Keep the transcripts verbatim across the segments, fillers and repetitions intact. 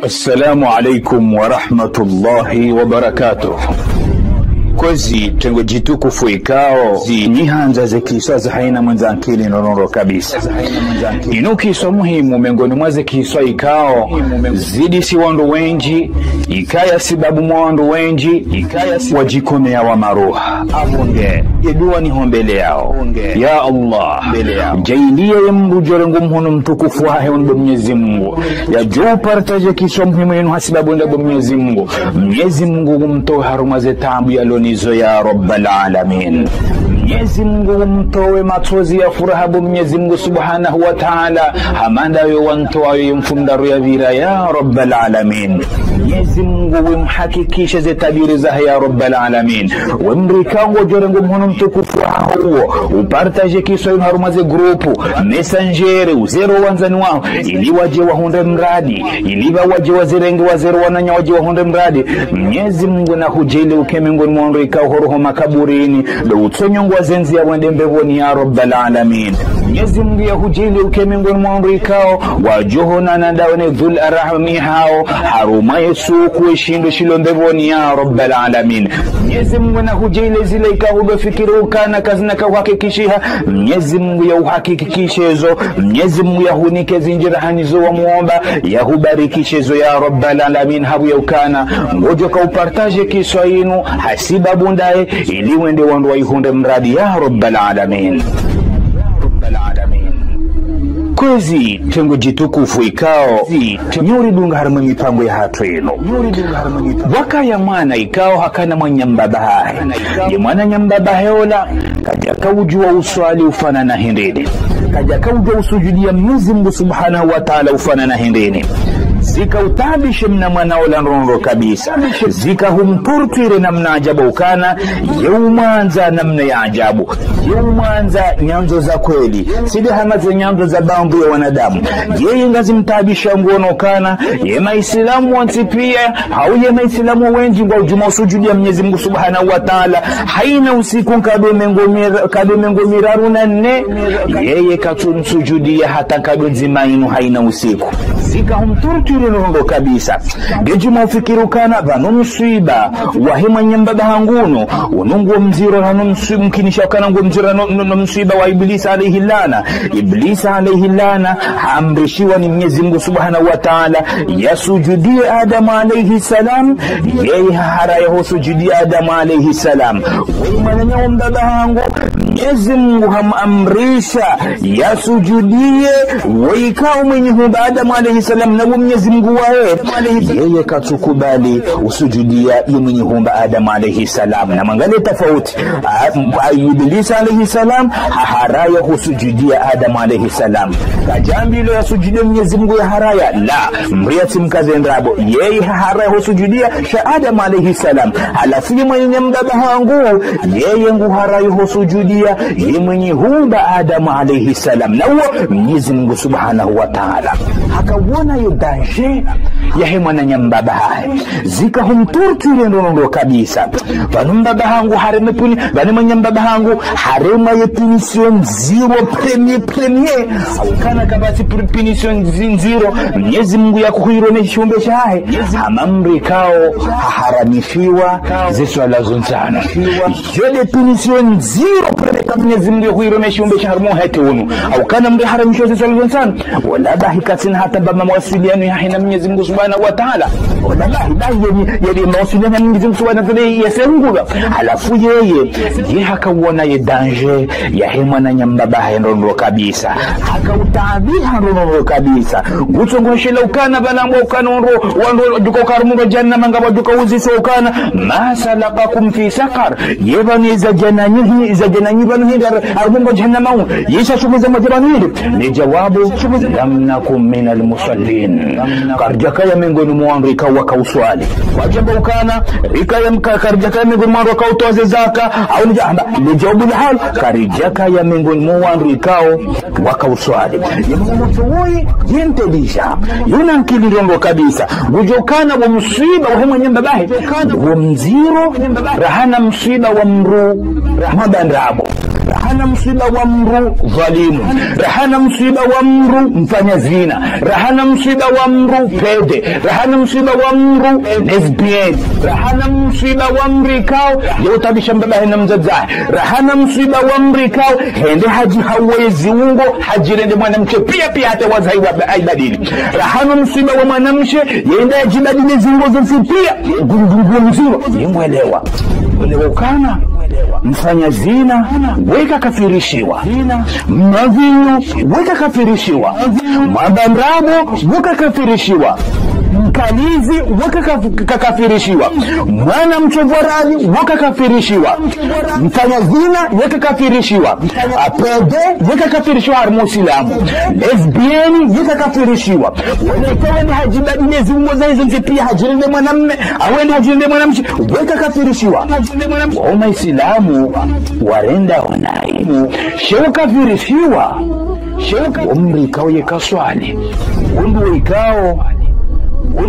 Assalamu alaikum wa rahmatullahi wa barakatuh. Kwezi, tengwe djitukufu ikao, zi-, nyi handza ze kiswa za haina mwendza ankili ndrondro kabisa. Inu kiswa muhimu, mengoni mwa ze kiswa ikao, zidisi wandru wendji, ikaya sababu mwa wandru wendji, ikaya si-, wadjikome ya wa maruha. Abonge, ye dua nihombeleyao. Ya Allah, djaanliya ye mdru djo renga mhono mtukufu wahe wende Mnyezi Mungu. Yadjo partager kiswa muhimu yinu ha sababu yende bo Mnyezi Mungu. Mnyezi Mungu umtowe harumwa ze taabu yalo nazo ya Rabbal Alamin. Mnyezi Mungu umtowe matsozi ya furaha bo Mnyezi Mungu Subhanahu wa Ta'ala. Hama ndayo wamtowayo ye mfumoraru yapvira ya Rabbal Alamin. Mnyezi Mungu umhakikishe ze tabiri zahe ya Rabbal Alamin. We mdru ikao ngodjo renga mhono mtukufu waho uwo, upartager kiswa yinu harumwa ze groupe, Messenger, uzere wandzani waho, ili wadje wahundre muradi, ili pvo wadje wazirenge wazere wananya wadje wahundre muradi. Mnyezi Mungu nahudjaanliye uke mengoni mwa wandru ikao horoho makaburini, ndo utsonyongwa ze ndziya wende mbepvoni ya Rabbal Alamin. Mnyezi Mungu yahudjaanliye uke mengoni mwa wandru ikao, wadjo honana ndawo ne dhul arhami hawo, harumwa ye suku ye shindo shilo mbepvoni ya Rabbal Alamin. Mnyezi Mungu nahudjaanliye zile ikao hudo fikiri ukana kazina kauhakikishiha. Mnyezi Mungu yauhakikishe zo. Mnyezi Mungu yahunike zindji raha nizo wamuomba. Yahubarikishe zo ya Rabbal Alamin. Habu ya ukana, ngodjo ka upartager kiswa yinu, ha sababu ndaye, ili wende wandru waihundre muradi ya Rabbal Alamin. Kwezi, tengwe djitukufu ikao, zi-, nyi uridunga harumwa mipango yahatru yinu. Pvwakaya mwana ikao hakana mwananyambaba hahe. Ye mwananyambaba hahe ola, kadjaka udjuwa uswali ufanana hindrini. Kadjaka udjuwa usujudiya Mnyezi Mungu Subhanahu wa Ta'ala ufanana hindrini. Zika utaabishe mna mwana ola ndrondro kabisa. Zika humtorture namna ajabu ukana, ye umwandza namna ya ajabu. Ye umwandza nyandzo za kweli. Tsi nde hama ze nyandzo za baadhwi ya wanadamu. Yeye ngazimtaabisha nguono ukana, ye Maislamu wontsi piya, hau ye Maislamu wendji ngwadjuma usujudiya Mnyezi Mungu Subhanahu wa Ta'ala, haina usiku nkado mengo mira-, nkado mengo miraru na nne, yeye katsu msujudiya hata nkado ndzima inu haina usiku. Zika humtorture ndrondro kabisa. Ngudjuma ufikiri ukana, pvanu mswiba wahe mwananyambaba hangu unu, unu nguwo mdziro, hanu mswi-, mkinisha ukana nguwo mdziro no, no, no mswiba wa Iblisa alayhi laana. Iblisa alayhi laana, haamrishiwa ni Mnyezi Mungu Subhanahu wa Ta'ala, yasujudiye Adamu alayhi salam, yeye haharaya husujudiya Adamu alayhi salam. Wewe mwananya wa mbaba hangu, Mnyezi Mungu hamuamrisha yasujudiye, we ikao mwenye humba Adamu alayhi salam, na we Mnyezi Mungu waye. Yeye katsukubali usujudiya ye mwenye humba Adamu alayhi salam. Na mwangaliye tafauti. A, a, Iblisa alayhi salam, haharaya husujudiya Adamu alayhi salam. Kadjambilwa yasujudiye Mnyezi Mungu yaharaya. La, mdru yatsi mkaze ndrabo. Yeye haharaya husujudiya sha Adamu alayhi salam. Halafu ye mwananya mbaba hangu, yeye nguharaya husujudiya ye mwenye humba Adamu alayhi salam. Na uwo Mnyezi Mungu Subhanahu wa Ta'ala. Hakawona yo danger yahe mwananya mbaba hahe. Zika humtorture ndrondro kabisa. Pvanu mbaba hangu hareme puni-, pvanu mwananya mbaba hangu harema ye punition ndziro premier, premier. Ukana kapvatsi pu-, punition nzi-, ndziro, Mnyezi Mungu yahuhiro ne shiumbe shahe. Hama mdru ikao haharamishiwa ze swala zontsanu. Yo nde punition ndziro premier ka Mnyezi Mungu yahuhiro ne shiumbe shahe harumwa uhayati unu. Ukana mdru haharamishiwa ze swala zontsanu. Wala bahi katsina hata mba mawasiliano yahe na Mnyezi Mungu Subhanahu wa Ta'ala. Wala bahi, bahi yeni, yeni mawasiliano ya Mnyezi Mungu Subhanahu wa Ta'ala yasengulwa. Halafu yeye, ye hakawona ye danger yahe mwananya mbaba hahe ndrondro kabisa. Hakautaabiha ndrondro kabisa. Ngutsongo shela ukana pvala ngwa ukana ondro, wandru duka ukarumu jahannama ngapvo duka uziswa ukana, ما سلككم في سقر. Ye pvanu iza djananyi, iza djananyi pvanu hindri har-, harumwa jahannama u. Ye sha shumuza mwa dje pvanu hindri. Ne jawabu, لم نك من المصلين. Karidjakaya mengoni mwa wandru ikao waka uswali. Wadjamba ukana, rikaya mka-, karidjakaya mengoni mwa wandru waka utowa ze zaka, au nidja-, amba, ne jawabu la hal, karidjakaya mengoni mwa wandru ikao waka uswali. Ye mwanamshe woyi, ye ntelija. Yuna ankili ndrondro kabisa. Ngudjo kana wo mswiba wahe mwananya mbaba hahe. Wo mdziro, raha na mswiba wa mdru, raha mwa bandrabo. Rahana mswiba wa mdru dhwalimu. Rahana mswiba wa mdru mfanya zina. Rahana mswiba wa mdru pede. Rahana mswiba wa mdru lesbienne. Rahana mswiba wa mdru ikao, ye utabisha mbabahe na mdzadzahe. Rahana mswiba wa mdru ikao, hende hadjihauwe ziungo, hadjirende mwanamshe pia pia hata wazi haiba-, haibadili. Rahana mswiba wa mwanamshe, yende hadjibadili ziungo zontsi pia, gungungu mzima, yimwelewa. Welewa ukana, mfanya zina, weka kafirishiwa. Mnavinyo, weka kafirishiwa. Mwabandrabo, weka kafirishiwa. Mkalizi, weka kaf-, ka-, kafirishiwa. Mwana mtsovu wa radhi, weka kafirishiwa. Mfanya zina, weka kafirishiwa. Apede, weka kafirishiwa harumwa Usilamu. Lesbienne, weka kafirishiwa. Wale ikawe ni hadjibadili ziungo zahe zontsi pia hadjirende mwanamme, awe ni hadjirende mwanamshe, weka kafirishiwa. Wao Maislamu, warenda onayi. She ukafirishiwa. She uka-, wo mdru ikao ye kaswali. Wo mdru ikao,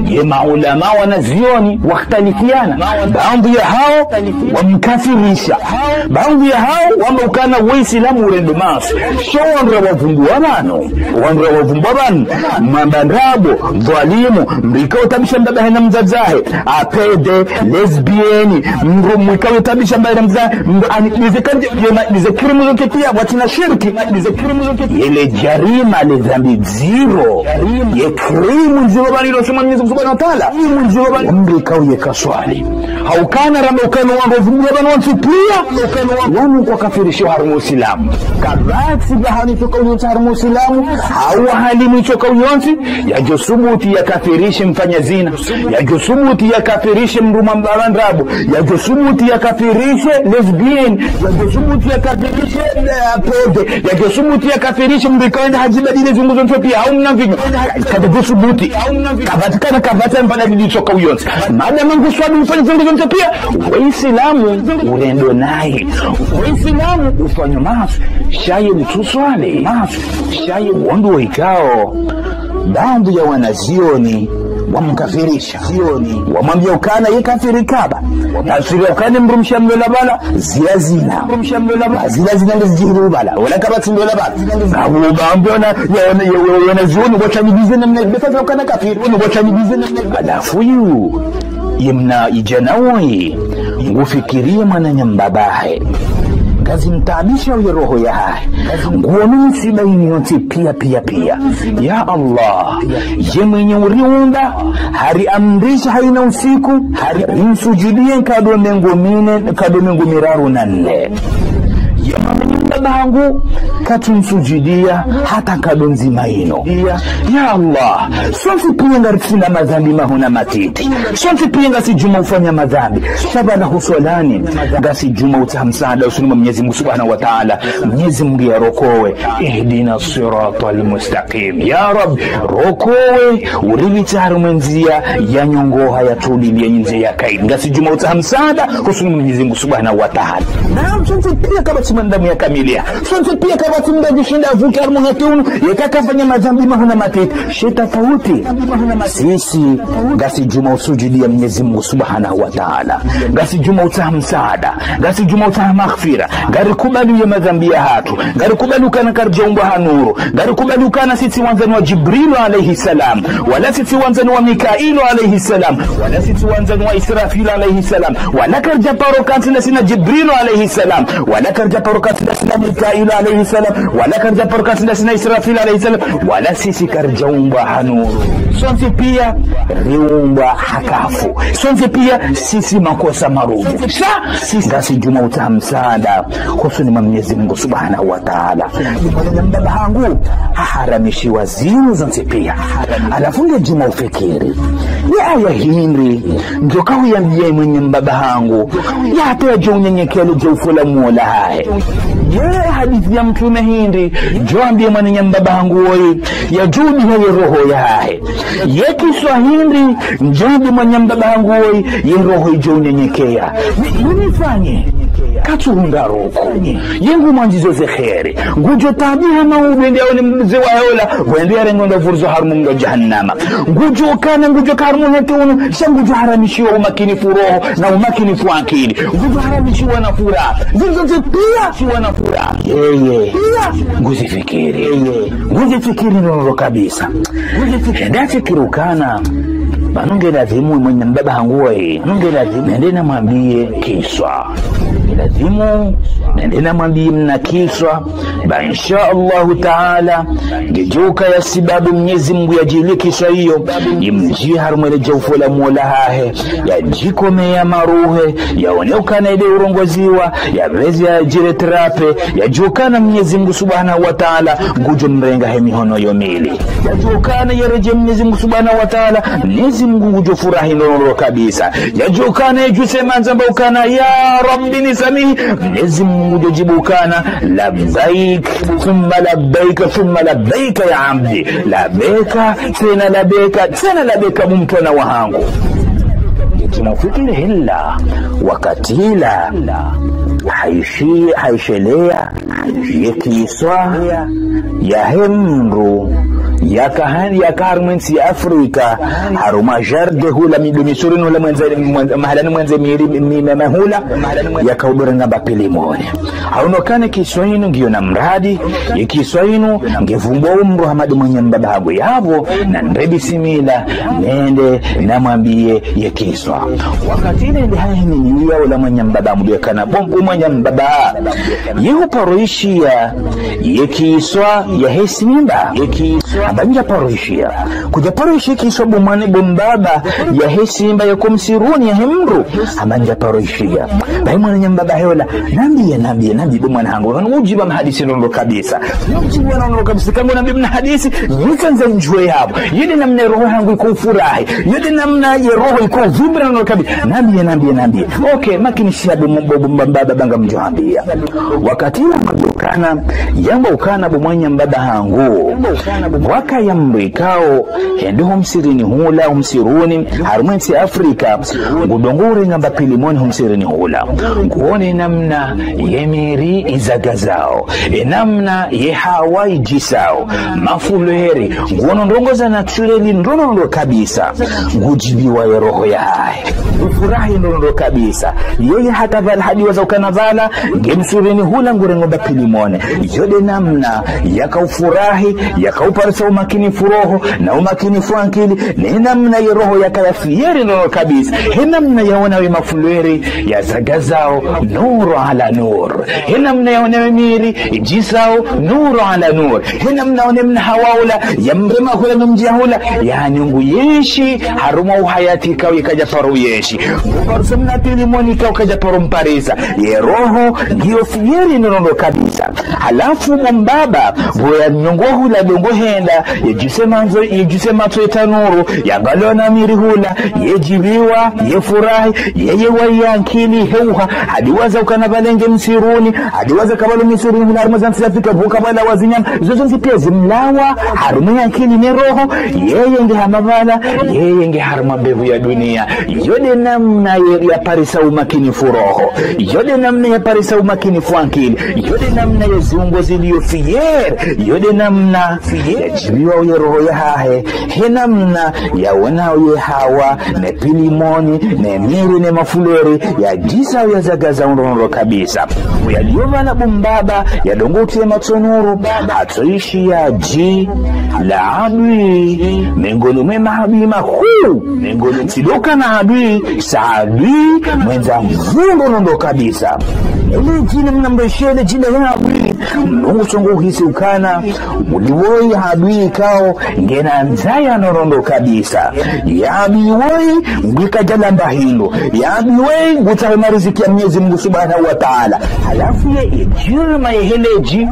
ye maulama wanazioni wakhtalifiana. Baadhwi ya hao wamkafirisha. Baadhwi ya hao wamba ukana Uislamu urendo maasi. Sha wandru wavumbua pvanu. Wandru wavumbua pvanu. Mwabandrabo, dhwalimu, mdru ikao utabisha mbabahe na mdzadzahe. Apede, lesbienne, mdru ikao utabisha mbabahe na mdzadzahe. Mdru ani, nize kanje, yema, nize krimu zontsi pia, watsina shirki, nize krimu zontsi pia. Yele jarima, le dhambi dziro. Ye krimu ndziro pvanu ilo suma Mwenyezi Mungu Subhanahu wa Ta'ala. Krimu ndziro pvanu. Wo mdru ikao ye kaswali. Ha ukana ramba ukana wandru wavumbua pvanu wontsi pia. Wanu kwakafirishiwa harumwa Usilamu. Kapvatsi bahari tsoka uyontsi harumwa Usilamu. Hau halimu tsoka uyontsi. Yadjo subuti yakafirishe mfanya zina. Yadjo subuti yakafirishe mdru mwabandrabo. Yadjo subuti yakafirishe lesbienne. Yadjo subuti yakafirishe, eh, pede. Yadjo subuti yakafirishe mdru ikao yenda hadjibadili ziungo zontsi pia. Hau mnavinyo. Kadjo subuti. Kapvatsi kana kapvatsi mbana lili tsoka uyontsi. Madama nguswali mfanya ziungo zontsi pia. Uislamu urendo nayi. Uislamu ufanya maasi. Sha ye utsuswali. Maasi. Sha ye wo mdru ikao. Baadhwi ya wanazioni wamkafirisha. Zioni. Wamwambia ukana ye kafiri kaba. Tafsiri ukana mdrumshe amlola pvala, zila zina. Mdrumshe amlola pvala, zila zina ndezidjiri pvala. Wala kapvatsi mlola pvala. Ngapvo baadhwi ya wana, ya wana, ya, ya, wanazioni watsanibize namna, befasa ukana kafiri, watsanibize namna. Halafu yu, yemna idjana woyi, ngufikirie mwananya mbabahe. Ngazimtaabisha uye roho yahahe. Nguono msiba inu yontsi pia, pia, pia. Ya Allah, ye mwenye uriumba, hariamrisha hayina usiku, harimsujudie nkado mengo mine, nkado mengo miraru na nne. Ye mwananya mbaba hangu, katsumsujudia, hata nkado ndzima inu. Ya Allah, sontsi pia ngaritsina madhambi mahuu na matiti. Sontsi pia ngasi djuma ufanya madhambi. Sha pvala huswalani. Ngasi djuma utsaha msaada usoni mwa Mwenyezi Mungu Subhanahu wa Ta'ala. Mwenyezi Mungu yarokowe. Ihdina siratal mustaqim. Ya Rabbi, rokowe, uripvitse harumwa endzia ya nyongoha ya tuli ya nyinze ya kaidi. Ngasi djuma utsaha msaada usoni mwa Mwenyezi Mungu Subhanahu wa Ta'ala. Naam, sontsi pia kapvatsi mwanadamu yakamiliha. Sontsi pia kapvatsi mdru yadjoshinda avuke harumwa uhayati unu, yeka kafanya madhambi mahuu na matiti. She tafauti. Sisi, ngasi djuma usujudia Mwenyezi Mungu Subhanahu wa Ta'ala. Ngasi djuma utsaha msaada. Ngasi djuma utsaha maghfira. Ngarikubali ye madhambi yahatru. Ngarikubali ukana karidjaumbwa ha nuru. Ngarikubali ukana sisi wandzani wa Jibrilu alayhi salam. Wala sisi wandzani wa Mikailu alayhi salam. Wala sisi wandzani wa Israfilu alayhi salam. Wala karidja paro kantsi na sisi na Jibrilu alayhi salam. Wala karidja paro kantsi na sisi na Mikailu alayhi salam. Wala karidja paro kantsi na sisi na Israfilu alayhi salam. Wala sisi karidjaumbwa ha nuru. Sontsi pia riumbwa ha kafu. Sontsi pia sisi makosa marudju. Sha sisi ngasi djuma utsaha msaada usoni mwa Mwenyezi Mungu Subhanahu wa Ta'ala. Mwananya mbaba hangu haharamishiwa zinu zontsi pia. Halafu nge djuma ufikiri. Ye aya hindri, ndjo kauyambia mwananya mbaba hangu. Ya hata yadjo unyenyekea yadjo ufola mola hahe. Ye hadisi ya mtrume hindri, ndjo ambia mwananya mbaba hangu woyi, yadjo udiha ye roho yahahe. Ye kiswa hindri, ndjo ambia mwananya mbaba hangu woyi, ye roho idjo unyenyekea. Ni, ni nifanye. Katsuhundra ruku. Ye ngu mwandzizo ze kheri. Ngudjo tabiha maubende yaone mze wa yola. Wendo yarenge ndo vuruzo harumwa mdro jahannama. Ngudjo kana, ngudjo kana harumwa hete unu. Sha ngudjo haramishiwa umakinifu roho na umakinifu akili. Ngudjo haramishiwa na furaha. Zizo zi pia. Shiwa na furaha. Yeye. Pia. Nguzifikiri. Yeye. Nguzifikiri ndrongoo kabisa. Nguzifikiri. Ndafikiri ukana. Pvanu nge ladhimu mwananya mbaba hangu wayi. Pvanu nge ladhimu. Nende namwambiye kiswa. Nge ladhimu. Nende namwambiye mna kiswa. Ba insha Allahu Taala. Ngedjo ukaya sababu Mnyezi Mungu yadjaalie kiswa iyo. Imdjie harumwa le djaufu la Mola hahe. Yadjikome ya maruhe. Yaone ukana ende urongoziwa. Yapveze yadjire trape. Yadjue ukana Mnyezi Mungu Subhanahu wa Taala. Ngudjo mrenga he mihono yo mili. Yadjue ukana yaredjei Mnyezi Mungu Subhanahu wa Taala, Mnyezi Mungu ngudjo furahi ndrongoo kabisa. Yadjue ukana yadjuse mandza amba ukana, ya Rabbi nisamihi, Mnyezi Mungu ngudjo djibu ukana, labbaik, thumma labbaik, thumma labbaik ya abdi. Labeka, tsena labeka, tsena labeka bo mtrwana wahangu. Ngudjo mfikiri hila, wakati ila, haishi-, haisheleya, ye kiswa yahe mdru yaka han-, yaka harumwa entsi ya Afrika, harumwa jardin hula midru misuri nula mwendze, mwendze, mahalani mwendze miri mi-, mi-, mi-, hula, yaka udorenga mba pilimoni. Hauno ukana kiswa inu ngiyo na muradi, ye kiswa inu ngevumbwa umdru hama de mwananya mbaba hangu yapvo, na nde bisimila, nende namwambiye ye kiswa. Wakati ile nde hahimiliya ola mwananya mbaba, hamwambiya ukana bo mwananya mbaba. Ye huparo ishiya ye kiswa yahe simba. Ye kiswa. Hamba ntsuparo ishiya. Kutsuparo ishiya kiswa bo mwana bo mbaba yahe simba yaka msiruni yahe mdru. Hamba ntsuparo ishiya. Bahi mwananya mbaba hahe ola. Nambiye, nambiye, nambiye bo mwana hangu. Ngudjibu mna hadisi ndrongoo kabisa. Ngudjibu ndrongoo kabisa. Kangu nambiye mna hadisi. Nitsandzo ndjuwe yapvo. Yo nde namna roho yahangu iko ufurahi. Yo nde namna ye roho iko uvimba ndrongoo kabisa. Nambiye, nambiye, nambiye. Okay, makinishiya bo, bo, bo, mbaba, mbaba ngamdjo hambiya. Wakati ila hamwambiya ukana, yamba ukana bo mwananya mbaba hangu. Wakaya mdru ikao, hende ho msirini hula, ho msiruni, harumwa entsi Afrika, ngudongo urenga mba pilimoni ho msirini hula. Nguone namna ye miri izagazao. Ye namna ye hawa idjisao. Mafulweri. Nguono ndrongoo za naturel ndrongoo kabisa. Ngudjibiwa ye roho yahahe. Ufurahi ndrongoo kabisa. Yeye hata pvala hadiwaza ukana pvala, nge msirini hula ngurengo mba pilimoni. Yo nde namna yaka ufurahi, yaka uparisa umakinifu roho, na umakinifu akili, ne namna ye roho yakaya fier ndrongoo kabisa. He namna yaona ye mafulweri, yazagazao, nur ala nur. He namna yaona ye miri, idjisao, nur ala nur. He namna yaona mna hawa ula, yamrema hula no mdjiya hula. Yaani nguyenshi, harumwa uhayati ikao yekadjaparo uyenshi. Nguparisa mna pilimoni ikao kadjaparo mparisa. Ye roho, ngiyo fier ndrongoo kabisa. Halafu bo mbaba, pvo yanyongo hula dongo henda, yedjuse mandzo, yedjuse matso ye tanuru, yangaliwa na miri hula, yedjibiwa, yefurahi, yeye wayi ye ankili, heuha, hadiwaza ukana pvale nge msiruni, hadiwaza ukana pvale msiruni, hula harumwa ze ntsi za Afrika, pvo ukana pvale wazinyama, zo zontsi pia zimlawa, harumwa ye ankili ne roho, yeye nge hama pvala, yeye nge harumwa mbepvu ya dunia. Yo nde namna ye, yaparisa umakinifu roho. Yo nde namna yaparisa umakinifu ankili. Yo nde namna ye ziungo ziliyo fier. Yo nde namna yadjibiwa ye roho yahahe. He namna yaona ye hawa, ne pilimoni, ne miri, ne mafulweri, yadjisao yazagazao ndrongoo kabisa. Uyaliyo pvala bo mbaba, yadongo utriya matso nuru, hatsoishi ya dji, la adui, mengoni mwe maadui mahuu, mengoni tsi ndo ukana adui, sha adui, mwendza nvuu ndrongoo kabisa. Ele dji namna mreshele dji la adui, mlungu tsongo uhisi ukana, muli woyi adui ikao, ngena ndzaya ndrongoo kabisa. Ye adui woyi, ngwikadjalamba hindru. Ye adui woyi, ngutsaho mariziki ya Mnyezi Mungu Subhanahu wa Taala. Halafu ye idjirma yehele dji,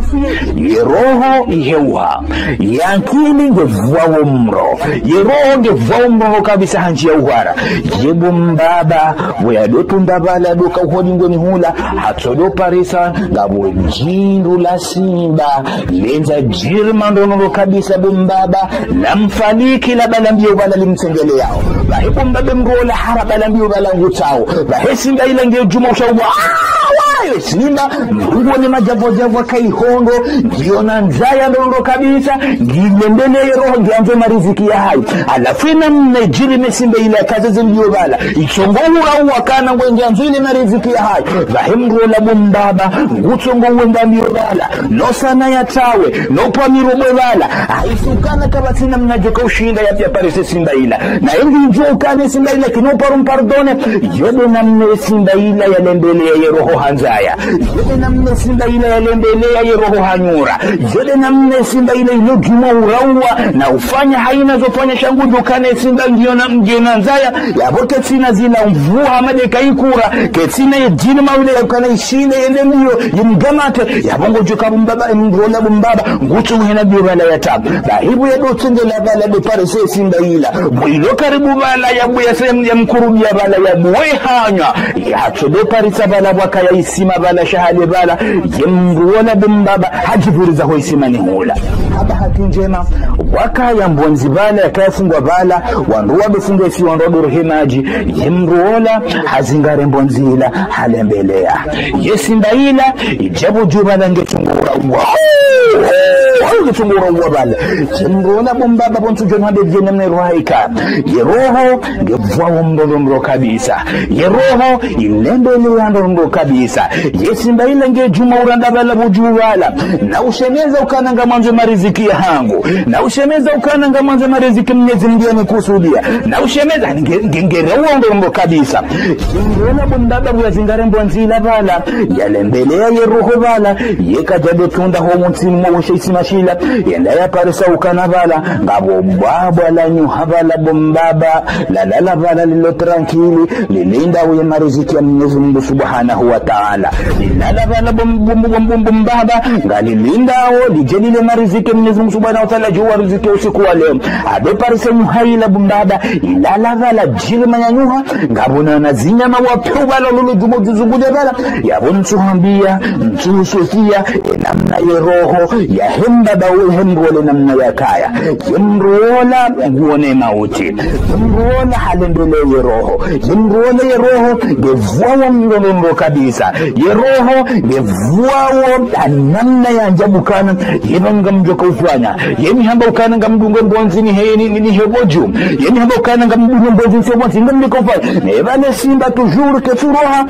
ye roho iheuha. Ye ankili ngevwao mro. Ye roho ngevwao mro kabisa ha ndziya ya uhara. Ye bo mbaba, pvo yadotunda pvala, doka uho dingoni hula, hatu Todo parisa ngapvo djindru la simba, lendza djirima ndrondro kabisa bo mbaba, la mfaliki la bala mbio bala limtsengeleyao. Bahi bo mbaba mdru ola hara bala mbio bala ngutsao. Bahi simba ila nge djuma usha wa, wa, ye simba, mdru ngone madjavwadjavwa kaihondro, ngiyo na ndzaya ndrondro kabisa, ngilembelee ye roho, ngiandzo mariziki yahayo. Halafu ina mna djirime simba ila kaze ze mbio bala. Itsongo ura uwa kana ngwe ngiandzo ile mariziki yahayo. Bahi mdru ola bo mbaba, ngutsongo wenda mbio bala. No sana ya tawe, no pwa mirobwe bala. Haisukana kapvatsina mna djoka ushinda ya pia parise simba ila. Na ingi djoka ne simba ila kino parum pardone. Yo nde namna simba ila ya lembelea ye roho ha ndzaya. Yo nde namna simba ila ya lembelea ye roho ha nyura. Yo nde namna simba ila ilo djuma ura uwa. Na ufanya haina zo fanya shangu djoka ne simba ngiyo na, ngiyo na ndzaya. Yapvo ketsina zila mvuha madeka ikura. Ketsina ye djirima ule ya kana ishinde yende mbio. Yimgamate. Yapvo ngodjoka bo mbaba, mdru ola bo mbaba. Ngutso hena mbio bala ya tabu. Bahi bo ya do tsengela bala do parise simba ila. Bo ilo karibu bala ya bo ya sem-, ya mkurubia bala ya bo we hanywa. Ya todo parisa bala bo kaya isima bala sha hale bala. Ye mdru ola bo mbaba. Hadjivuriza ho isima ni hula. Haba haki ndjema. Wakaya mbondzi bala, yakaya fungwa bala. Wandru wado funga isi wandru wado rohe madji. Ye mdru ola. Hazingare mbondzi ila. Halembelea. Ye simba ila. Idjapvo dju bala nge tsongo ura uwa. Nge tsongo ura uwa bala. Ye mdru ola bo mbaba bo ntsu djona hade djene mne roho ika. Ye roho nge pvwao ndrondro kabisa. Ye roho ilembelea ndrondro kabisa. Ye simba ila nge djuma uranda bala bo dju bala. Na ushemeza ukana ngamwandzo mariziki yahangu. Na ushemeza ukana ngamwandzo mariziki Mnyezi Mngu ya nikusudia. Na ushemeza nge, nge, nge roho ndrondro kabisa. Ye mdru ola bo mbaba bo ya zingare mbondzi ila bala. Ya lembelea ye roho bala. Ye kadja do tunda ho mtsini mwa weshe isima shila. Yenda ya parisa ukana bala. Ngapvo bwabwa la nyuha bala bo mbaba. La, la, la bala lilo tranquille. Lilinda uye mariziki ya Mnyezi Mngu Subhanahu wa Ta'ala. Lilala bala bo m-, bo m-, bo m-, bo m-, bo mbaba. Ngalilindao, lidje lile mariziki ya Mnyezi Mngu Subhanahu wa Ta'ala, djo wa riziki usiku wa leo. Ado parise nyuha ila bo mbaba. Ilala bala djirima ya nyuha. Ngapvo na zinyama wa pvo bala lolo djuma djuzungude bala. Yapvo ntsu hambia, ntsu sofia, e namna ye roho, ya he mbaba we he mdru ola namna yakaya. Ye mdru ola nguone mauti. Ye mdru ola halembelea ye roho. Ye mdru ola ye roho, nge pvwao ndrondro kabisa. Ye roho, nge pvwao ha namna ya ndjabu kana. Ye pvanu ngamdjoka ufanya. Ye mi hamba ukana ngamdunge mbondzi ni he, ni, ni, ni he bo dju. Ye mi hamba ukana ngamdunge mbondzi ni he bo dju. Ngamdjoka ufanya. Ne bale simba toujours ketsu roha.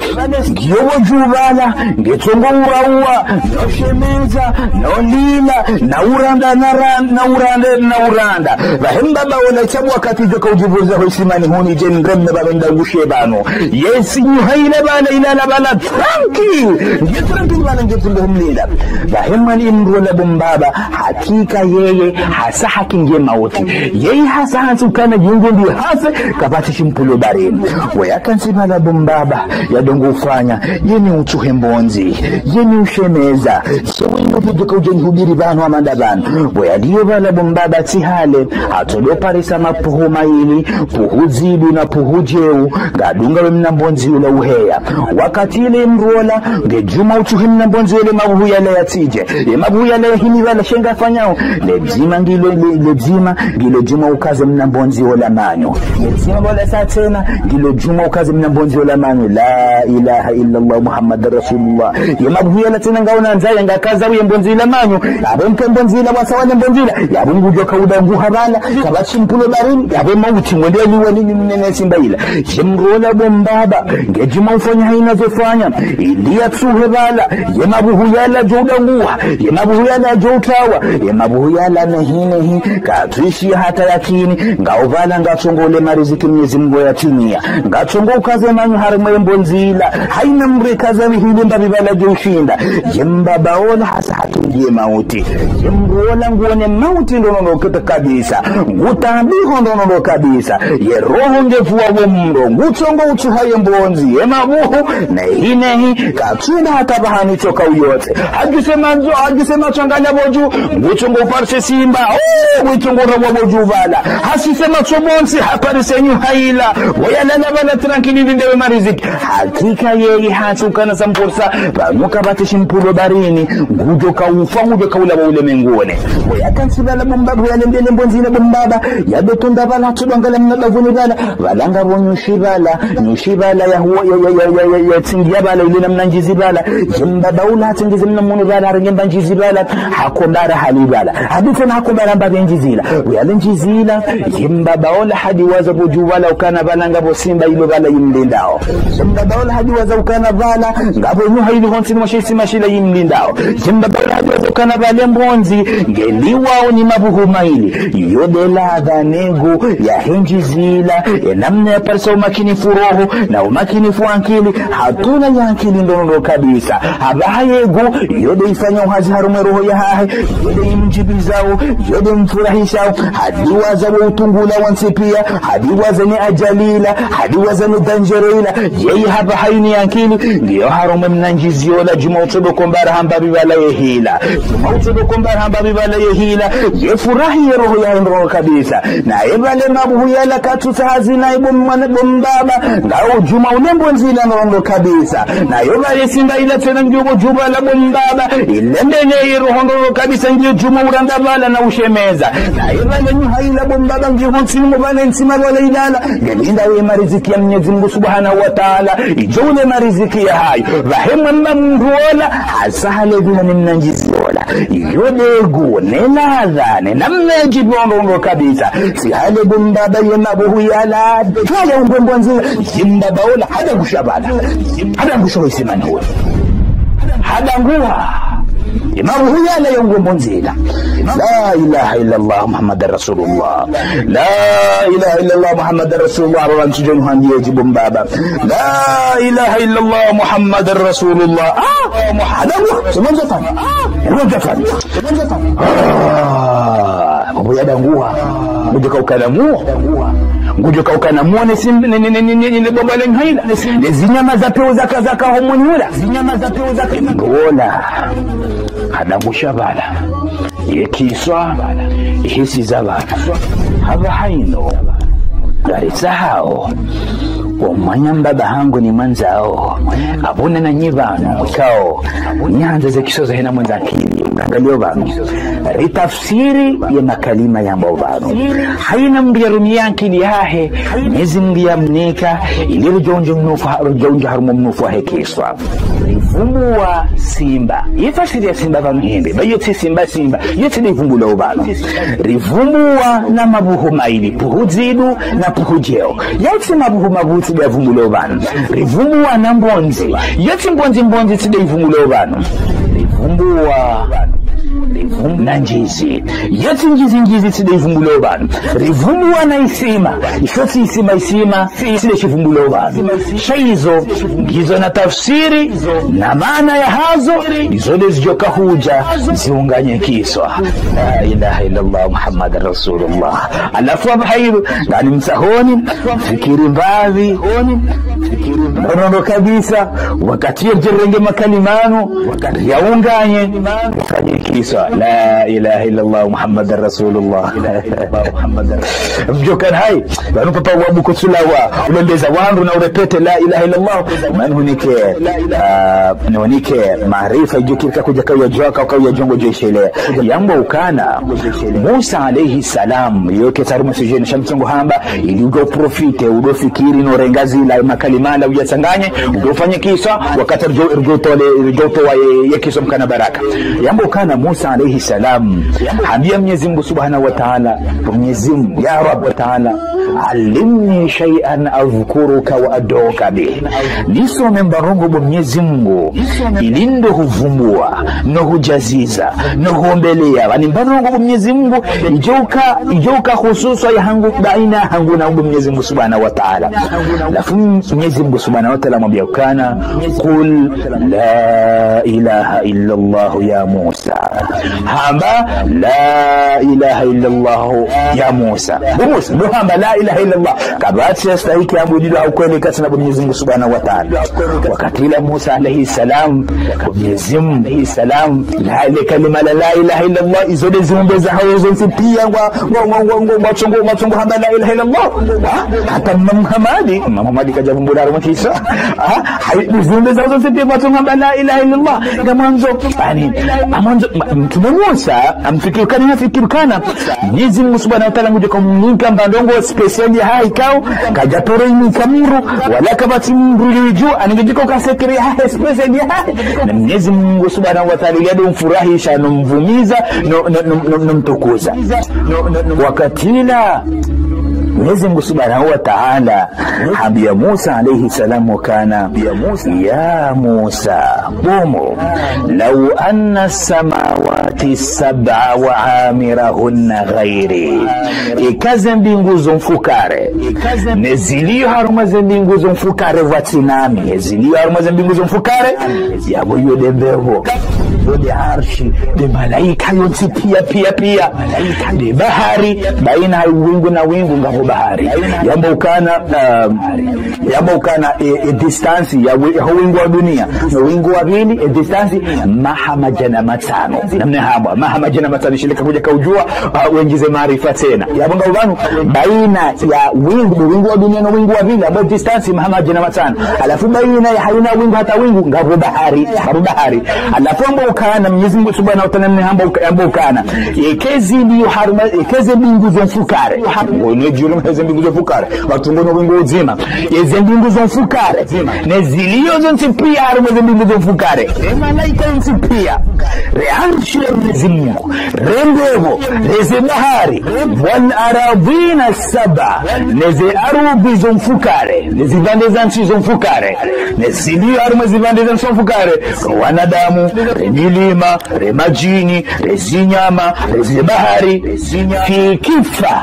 Ngiyo bo dju bala, nge tsongo ura uwa, no shemeza, no lila, na uranda, na ran-, na uranda, na uranda. Bahi mbaba ola sha bo wakati djoka udjivuriza ho isimani huni dje nreme baba ndangushe pvanu. Ye si nyuha ila bala, ilala bala, tranquille. Nge tranquille bala, nge tsunde humlila. Bahi mwana mdru ola bo mbaba, hakika yeye, hasa haki nge mauti. Yeye hasa hantsi ukana yungu ndi hafe, kapvatsi shimpvulo barini. Waya kantsi bala bo mbaba, ya dongo ufanya, ye ni utsuhe mbondzi, ye ni ushemeza, ye wendo pvudjuka udje nihubiri pvanu amanda pvanu. Waya liyo bala bo mbaba tsi hale, atodo parisa mapuhu mayili, puhu dzidu na puhu djeu, ngadunga we mna mbondzi ula uheya. Wakati ile mdru ola, nge djuma utsuhe mna mbondzi ule mabuhu yala yatsidje. Ye mabuhu yala yahimi bala shenga fanyao. Le dzima ngilo, le, le dzima ngilo djuma ukaze mna mbondzi ola manyo. Le dzima bala sa tsena, ngilo djuma ukaze mna mbondzi ola manyo. La ilaha illallah Muhammad Rasulullah. Ye mabuhu yala tsena ngaona ndzaya ngakaza uye mbondzi ila manyo. Yapvo mpe mbondzi ila wasa wale mbondzi ila. Yapvo ngudjoka udanguha bala. Kapvatsi shimpvulo barini. Yapvo mauti ngwende ni wani ni mnene simba ila. Ye mdru ola bo mbaba, nge djuma ufanya haina zo fanya, ili yatsuhe bala, ye mabuhu yala djo udanguha, ye mabuhu yala djo utawa, ye mabuhu yala nehi nehi, katsu ishi hata yakini, ngao bala ngatsongo ule mariziki Mnyezi Mngu ya timiya, ngatsongo ukaze manyo harimwa ye mbondzi ila, haina mdru kaza mihili mbapvi bala djo ushinda, ye mbaba ola hasa hatungiye mauti. Ye mdru ola nguone mauti ndrondrondro kabisa. Ngutabiho ndrondrondro kabisa. Ye roho ngepvuwa wo mdro. Ngutsongo utsuha ye mbondzi. Ye mabuhu. Nehi nehi. Katswina hata pvahanu tsoka uyotse. Hadjuse mandzo, hadjuse matso ngala pvo dju. Ngutsongo uparise simba. Oh, ngutsongo urabwa pvo dju pvala. Hasise matso pvontsi, haparise nyuha ila. Woya lala pvala tranquille, ndewe mariziki. Hakika yeye hatsi ukana za mpursa, pvanu kapvatsi shimpvulo baharini, ngudjo kaufa, ngudjo kaulawa ulemenguni. Woya kantsi pvala bo mbaba, yalembele mbondzi ila bo mbaba, yabetonda pvala, tsu dwangala mna bavuni pvala, pvala ngapvo nyushi pvala, nyushi pvala ya huwa, ya, ya, ya, ya, ya, yatsingiya pvala, ile na mna ndjizi pvala, ye mbaba ula hatsingize mna munu pvala, harenge mba ndjizi pvala, hakombara hali pvala. Haditse na hakombara mba be ndjizi ila. Woya le ndjizi ila, ye mbaba ola hadiwaza pvo dju pvala ukana pvala ngapvo simba ilo pvala yimlindao. Ye mbaba ola hadiwaza ukana pvala ngapvo nyuha ili hontsini mwa she sima shila yimlindao. Ye mbaba ola hadiwaza ukana pvale mbondzi ngeliwao ni mabuhu maili. Yo nde ladha ne ngu yahe ndjizi ila, ye namna yaparisa umakinifu roho, na umakinifu ankili, hatruna ye ankili ndrondrondro kabisa. Hapvaha ye ngu, yo nde ifanyao hazi harumwa ye roho yahahe, yo nde imdjibizao, yo nde imfurahishao, hadiwaza wo utungula wontsi piya, hadiwaza ne ajali ila, hadiwaza ne danger ila, yeye hapvaha yini ye ankili, ngiyo harumwa mna ndjizi ola djuma utsodo kombara hamba pvi pvala ye hila. Djuma utsodo kombara hamba pvi pvala ye hila, ye furahi ye roho yahe ndrondrondro kabisa. Naye pvale mabuhu yala katsutsaha zina ibo mwana bo mbaba, ngao djuma ule mbondzi ila ndrondrondro kabisa. Nayo pvale simba ila tsena ngiyo pvo dju pvala bo mbaba, ile mbele ye roho ndrondrondro kabisa ngiyo djuma uranda pvala na ushemeza. Naye pvale nyuha ila bo mbaba ngiyo hontsini mo pvale ntsima pvala ilala. Ngelinda we mariziki ya Mnyezi Mungu Subhanahu wa Ta'ala, idjo ule mariziki yahayo. Pvahe mwamba mdru ola, hasahale pvila ni mna ndjizi ola. Yo nde ngu, ne ladha, ne namna yadjipvondo ndo kabisa. Tsi hale bo mbaba ye mabuhu yala, pvale ungwe mbondzi, ye mbaba ola, hadangusha pvala. Hadangusha wo isimani ola. Hadanguha. Ye mabuhu yala ya ungwe mbondzi ila. La ilaha illallah Muhammadar Rasulullah. La ilaha illallah Muhammadar Rasulullah. Baba ntsudjoni hwambiye dji bo mbaba. La ilaha illallah Muhammadar Rasulullah. Ah, Muhammad. Sema nzafani. Sema nzafani. Ah, mambo yadanguha. Ngudjo kaukana muo. Ngudjo kaukana muo ne sim-, ne, ne, ne bomba le nyuha ila. Ne zinyama za pewu zaka, zaka homoni ula. Zinyama za pewu zaka. Ngola. Hadangusha pvala. Ye kiswa, ihisi za pvanu. Hapvaha inu, ngaritsahao, wo mwanya mbaba hangu nimwandzao, apvo na nyi pvanu, mwikao, nyandzo ze kiswa zahe na mwandza ankili, mwangalio pvanu. Ritafsiri ye makalima yambwao pvanu. Hayina mdru yarumiya ankili yahe, Mnyezi Mungu yamnika, ili ridjo undja mnufu, ridjo undja harumwa mnufu wahe kiswa. Rivumbuwa simba. Ye tafsiri ya simba pvanu hindri. Ba yo tsi simba, simba. Yo tsi nde ivumbulwao pvanu. Rivumbuwa na mabuhu maili. Puhu dzidu na puhu djeo. Yo tsi mabuhu mabutsi nde yavumbulwao pvanu. Rivumbuwa na mbondzi. Yo tsi mbondzi, mbondzi tsi nde ivumbulwao pvanu. Rivumbuwa, rivum-, na ndjizi. Yo tsi ndjizi, ndjizi tsi nde ivumbulwao pvanu. Rivumbuwa na isima. Isho tsi isima, isima. Tsi nde shivumbulwao pvanu. Sha izo, ngizo na tafsiri, na maana yahazo, izo nde zidjo kahudja, ziunganye kiswa. La ilaha illallah Muhammadar Rasulullah. Halafu hapvaha inu, ngani mtsahoni, fikiri mbapvi, nono kabisa, wakati yadjerenge makalima yanu, wakati yaunganye, fanye kiswa. La ilaha illallah Muhammadar Rasulullah. Mdjokana hayi, pvanu papa wabu kutsulawa, ulembeza wandru na urepete la ilaha illallah. Mani hunike, ah, nihunike maarifa idjo kiri ka kudja kauyadjuwa, ka, kauyadjuwa ngodjo ishele. Yambwa ukana, Musa alayhi salam, yo ketsaru masujeni, sha mtsongo hamba, ili udjo profite, udjo fikiri no renga zila makalima la uyatsanganye, udjo fanye kiswa, wakati ridjo, ridjo tole, ridjo towa ye, ye kiswa mkana baraka. Yambwa ukana Musa alayhi salam, hambiya Mnyezi Mungu Subhanahu wa Ta'ala, Mnyezi Mungu, ya Rabb wa Ta'ala, علمني شيئا أذكرك وأدعوك به. Nisome mba ndrongo bo Mnyezi Mungu, ili ndo huvumbuwa, no hudjaziza, no huombeleya. Yaani mba ndrongo bo Mnyezi Mungu, idjoka, idjoka hususwa yahangu, baina hangu na bo Mnyezi Mungu Subhanahu wa Ta'ala. Halafu Mwenyezi Mungu Subhanahu wa Ta'ala hamwambia ukana, "Qul la ilaha illa Allah ya Musa." Hamba, "La ilaha illa Allah ya Musa." Bo Musa, ndo hamba, "La ilaha illa Allah." Kapvatsi yastahiki abudiwa ha ukweli katsina bo Mwenyezi Mungu Subhanahu wa Ta'ala. Wakati ula Musa alayhi salam, Mwenyezi Mungu alayhi salam, la, le kalima la la ilaha illa Allah, izo nde ziumbe zahawo zontsi pia ngwa, ngwa, ngwa, ngwa, ngwa, ngwatsongo, ngwatsongo hamba la ilaha illa Allah. Ha? Hata Imam Muhammad, Imam Muhammad kadjavumbula harumwa kisa. Ha? Hayi, ziumbe zahawo zontsi pia ngwatsongo hamba la ilaha illa Allah. Ngamwandzo, ani, ngamwandzo, ma-, Mtrume Musa, hamfikiri ukana, hamfikiri ukana Mwenyezi Mungu Subhanahu wa Ta'ala ngudjo kamnika mba ndrongo spécial yahahe ikao, kadjatoro imnika mdru, wala kapvatsi mdru yidjuwa, ani ngudjo ka secret yahahe spécial yahahe. Na Mwenyezi Mungu Subhanahu wa Ta'ala, yado mfurahisha, no mvumiza, no, no, no, no, no mtukuza. Wakati ula, Mwenyezi Mungu Subhanahu wa Ta'ala, hambia Musa alayhi salam ukana, ya Musa, ya Musa, bo Musa, لو أن السماوات السبع وعامرهن غيري. Eka ze mbingu zo mfukare, ne zilio harumwa ze mbingu zo mfukare pvwatsina mi, ne zilio harumwa ze mbingu zo mfukare, yapvo iyo nde mbepvo, iyo nde arshi, nde malaika yontsi pia, pia, pia, nde bahari, baina wingu na wingu ngapvo bahari. Yamba ukana, um, yamba ukana, e, e distance ya wi-, ho wingu wa dunia no wingu wa pvili, e distance maha madjana matsanu. Namna hamba, maha madjana matsanu, shile ka kudja kaudjuwa, ah, wengize maarifa tsena. Yamba ngapvo pvanu, baina ya wingu, wingu wa dunia no wingu wa pvili, yamba distance maha madjana matsanu. Halafu baina ya hayina wingu hata wingu, ngapvo bahari, ngapvo bahari. Halafu yamba ukana, Mwenyezi Mungu Subhanahu wa Ta'ala namna hamba uka-, yamba ukana, eka zilio harumwa, eka ze mbingu zo mfukare. Ngono djuru mwa ze mbingu zo mfukare. Pvatsu ngono wingu udzima. Eze mbingu zo mfukare. Ne zilio zontsi pia harumwa ze mbingu zo mfukare. E malaika yontsi pia. Re arshi ya Mwenyezi Mungu. Re mbepvo. Re ze bahari. والأرضين السبع. Ne ze ardhwi zo mfukare. Ne zipvandre za ntsi zo mfukare. Ne zilio harumwa zipvandre za ntsi zo mfukare. Wanadamu, re milima, re madjini, re zinyama, re ze bahari, في كفة.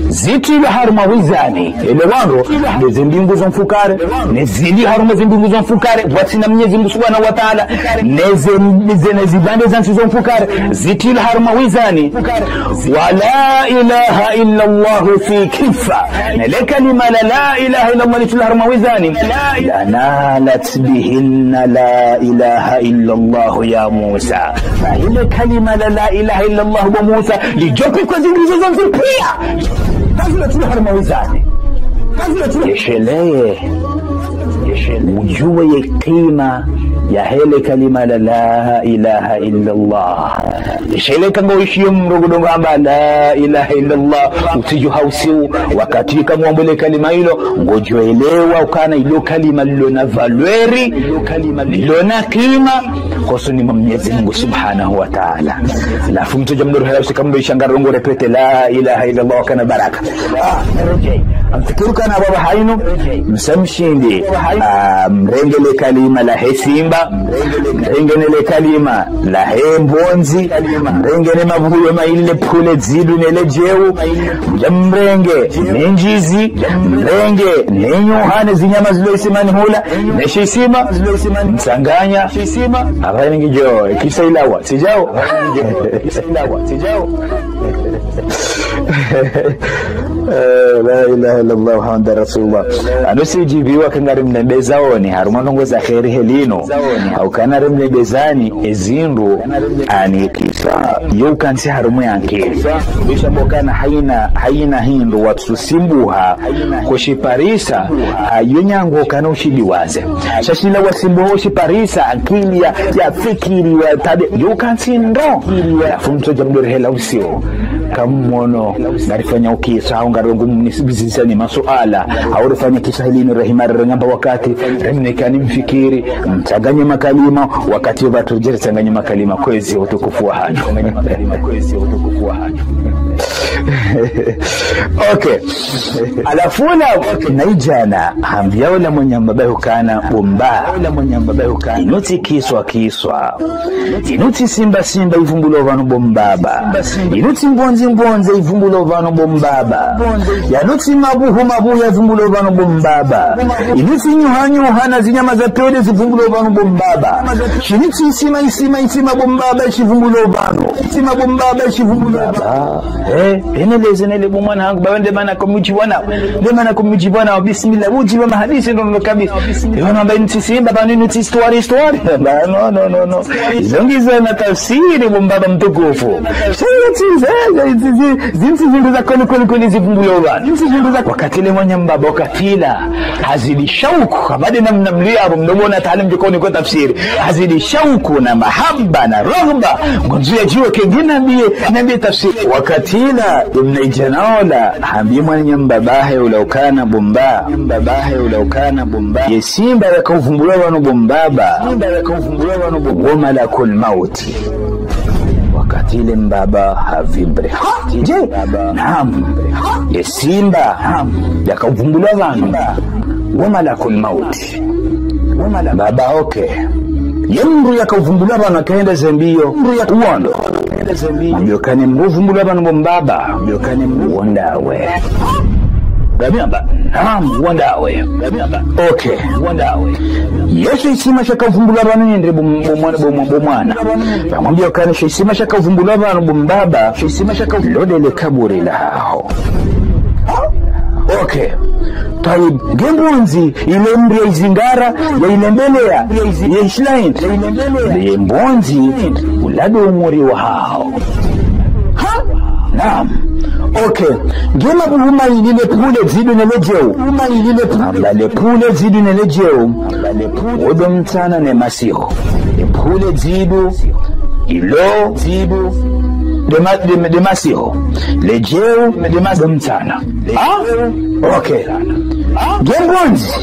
Zitrilwe harumwa wizani. Ele wandro, ne ze mbingu zo mfukare, ne zilio harumwa ze mbingu zo mfukare, pvwatsina Mwenyezi Mungu Subhanahu wa Ta'ala, ne ze, ne ze, ne zipvandre za ntsi zo mfukare, zitrilwe harumwa wizani. ولا إله إلا الله في كفة. Ne le kalima la la ilaha illa Allah litrilwe harumwa wizani. لنالت بهن لا إله إلا الله يا موسى. Na ile kalima la la ilaha illa Allah bo Musa, lidjo pvikwa ze mbingu zo zontsi pia. Kazi la tula harumwa wizani. Kazi la tula. Yesheleye. Yesheleye. Udjuwe ye kima yahe le kalima la la ilaha illa Allah. Yesheleye ka ngo ishiyo mdru ngudjo hamba la ilaha illa Allah. Utsidjo hausiu, wakati ka mwambo le kalima ilo, ngodjo elewa ukana ilo kalima lilo na valeur, lilo na kima, hosoni mwa Mwenyezi Mungu Subhanahu wa Ta'ala. Halafu mtsudja mdru hela usika mdru isha ngarongo répéter la ilaha illa Allah ukana baraka. Ah, hamfikiri ukana baba hayinu, msa mshindi, ah, mrenge le kalima lahe simba, mrenge ne le kalima lahe mbondzi, mrenge ne mabuhulo mayili le pvule dzidu ne le djeu, mdja mrenge ne ndjizi, mrenge ne nyoha ne zinyama zilo isimani hula, ne shisima, mtsanganya, apvaha ngidjo, kisa ilawa, tsi djao. Eh, la ilaha illa Allah Muhammadur Rasulullah. Ano tsidjibiwa ka ngarimnembeza oni, harumwa ndrongo za kheri he linu. Hau kana rimnembezani ezindru ani kisa. Yo ukantsi harumwa ye ankili. Bisha mbo kana hayina, hayina hindru watsusimbuha, kushiparisa, ah, yo nyangu kana ushidiwaze. Sha shila wasimbuha ushiparisa, ankili ya, ya fikiri wa tabe, yo ukantsi ndro. Halafu mtsudja mdru hela usio. Kamwono, ngarifanya ukisa, hau ngarongo mnisibizisa ni masuala, hau rifanya kisa hili ni rehima rengamba wakati, remnekani mfikiri, mtsanganye makalima, wakati wa pvatsu djeri tsanganye makalima, kwezi utukufu wa hanyu. Okay. Halafu ola, okay, mnaidjana, hambia ola mwananya mbaba yahe ukana bo mbaba. Ola mwananya mbaba yahe ukana. Inu tsi kiswa kiswa. Inu tsi simba simba ivumbulwa pvanu bo mbaba. Inu tsi mbondzi mbondzi ivumbulwa pvanu bo mbaba. Yanu tsi mabuhu mabuhu yavumbulwa pvanu bo mbaba. Inu tsi nyuha nyuha na zinyama za pvondze zivumbulwa pvanu bo mbaba. Shinu tsi isima isima isima bo mbaba shivumbulwa pvanu. Isima bo mbaba shivumbulwa pvanu. Baba, eh, eneleze nele bo mwana hangu, baba nde mana kumudjibu wana. Nde mana kumudjibu wana, bismillah, udjibu mahadisi ndo ndo kabisa. Yo namba inu tsi simba, pvanu inu tsi histoire, histoire. Ba, no, no, no, no. Izo ngizo na tafsiri bo mbaba mtukufu. Shaya tsi nze, zintsi zindru za kweli kweli kweli zivumbulwa pvanu. Wakati le mwananya mbaba wakati la hazidi shauku, habade na mna mliya bo mdomona taalimu djikoni kwa tafsiri. Hazidi shauku na mahaba na raghba. Ngwandzo yadjuwe ke nge nambiye, nambiye tafsiri. Wakati la, ye mnaidjana ola, hambia mwananya mbaba yahe ula ukana bo mbaba. Mbaba yahe ula ukana bo mbaba. Ye simba yakavumbulwa pvanu bo mbaba. Simba yakavumbulwa pvanu bo mbaba. Wo malakul mauti. Wakati le mbaba ha vibré. Ha? Je? Naam. Ye simba. Naam. Yakavumbulwa pvanu. Wo malakul mauti. Wo mala-, baba, okay. Ye mdru yakavumbulwa pvanu hakaenda ze mbio. Mdru ya uwondo. Mwambie ukana mdru uvumbulwa pvanu bo mbaba. Mwambie ukana mdru wo ndawe. Ngami hamba, naam, wo ndawe. Ngami hamba, okay, wo ndawe. Ye she isima shakavumbulwa pvanu yende bo, bo mwana, bo, bo mwana. Pvamwambia ukana she isima shakavumbulwa pvanu bo mbaba. She isima shaka-, lo ndele kaburi laho. Okay. Tayib, nge mbondzi, ile mdru ya izingara, ya ilembelea, ya ishilaini. Ye mbondzi, ula ndo umuri wahaho. Ha? Naam. Okay. Nge mabuhu mayili, le pvule, dzidu ne le djeu. Amba le pvule, dzidu ne le djeu. Wo ndo mtsana ne masihu. Le pvule, dzidu, ilo, dzidu, nde ma-, nde, nde masihu. Le djeu, nde ma-, ndo mtsana. Ah? Okay. Nge mbondzi.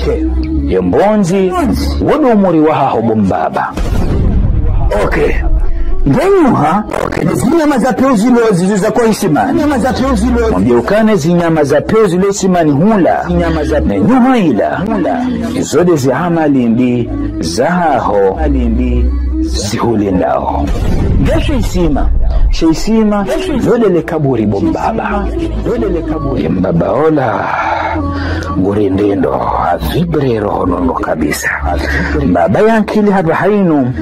Ye mbondzi. Wo ndo umuri wahaho bo mbaba. Okay. Nge nyuha. Okay. Zinyama za pvondze zilo zizo za kwa isimani. Zinyama za pvondze zilo. Mwambie ukana zinyama za pvondze zilo isimani hula. Zinyama za ne nyuha ila. Hula. Izo nde zi amali mbi zahaho. Amali mbi zihulindao. Nge she isima. She isima. Lo ndele kaburi bo mbaba. Lo ndele kaburi. Ye mbaba ola. Nguri ndendo, ha vibré roho nono kabisa. Baba ya ankili hapvo hayinu,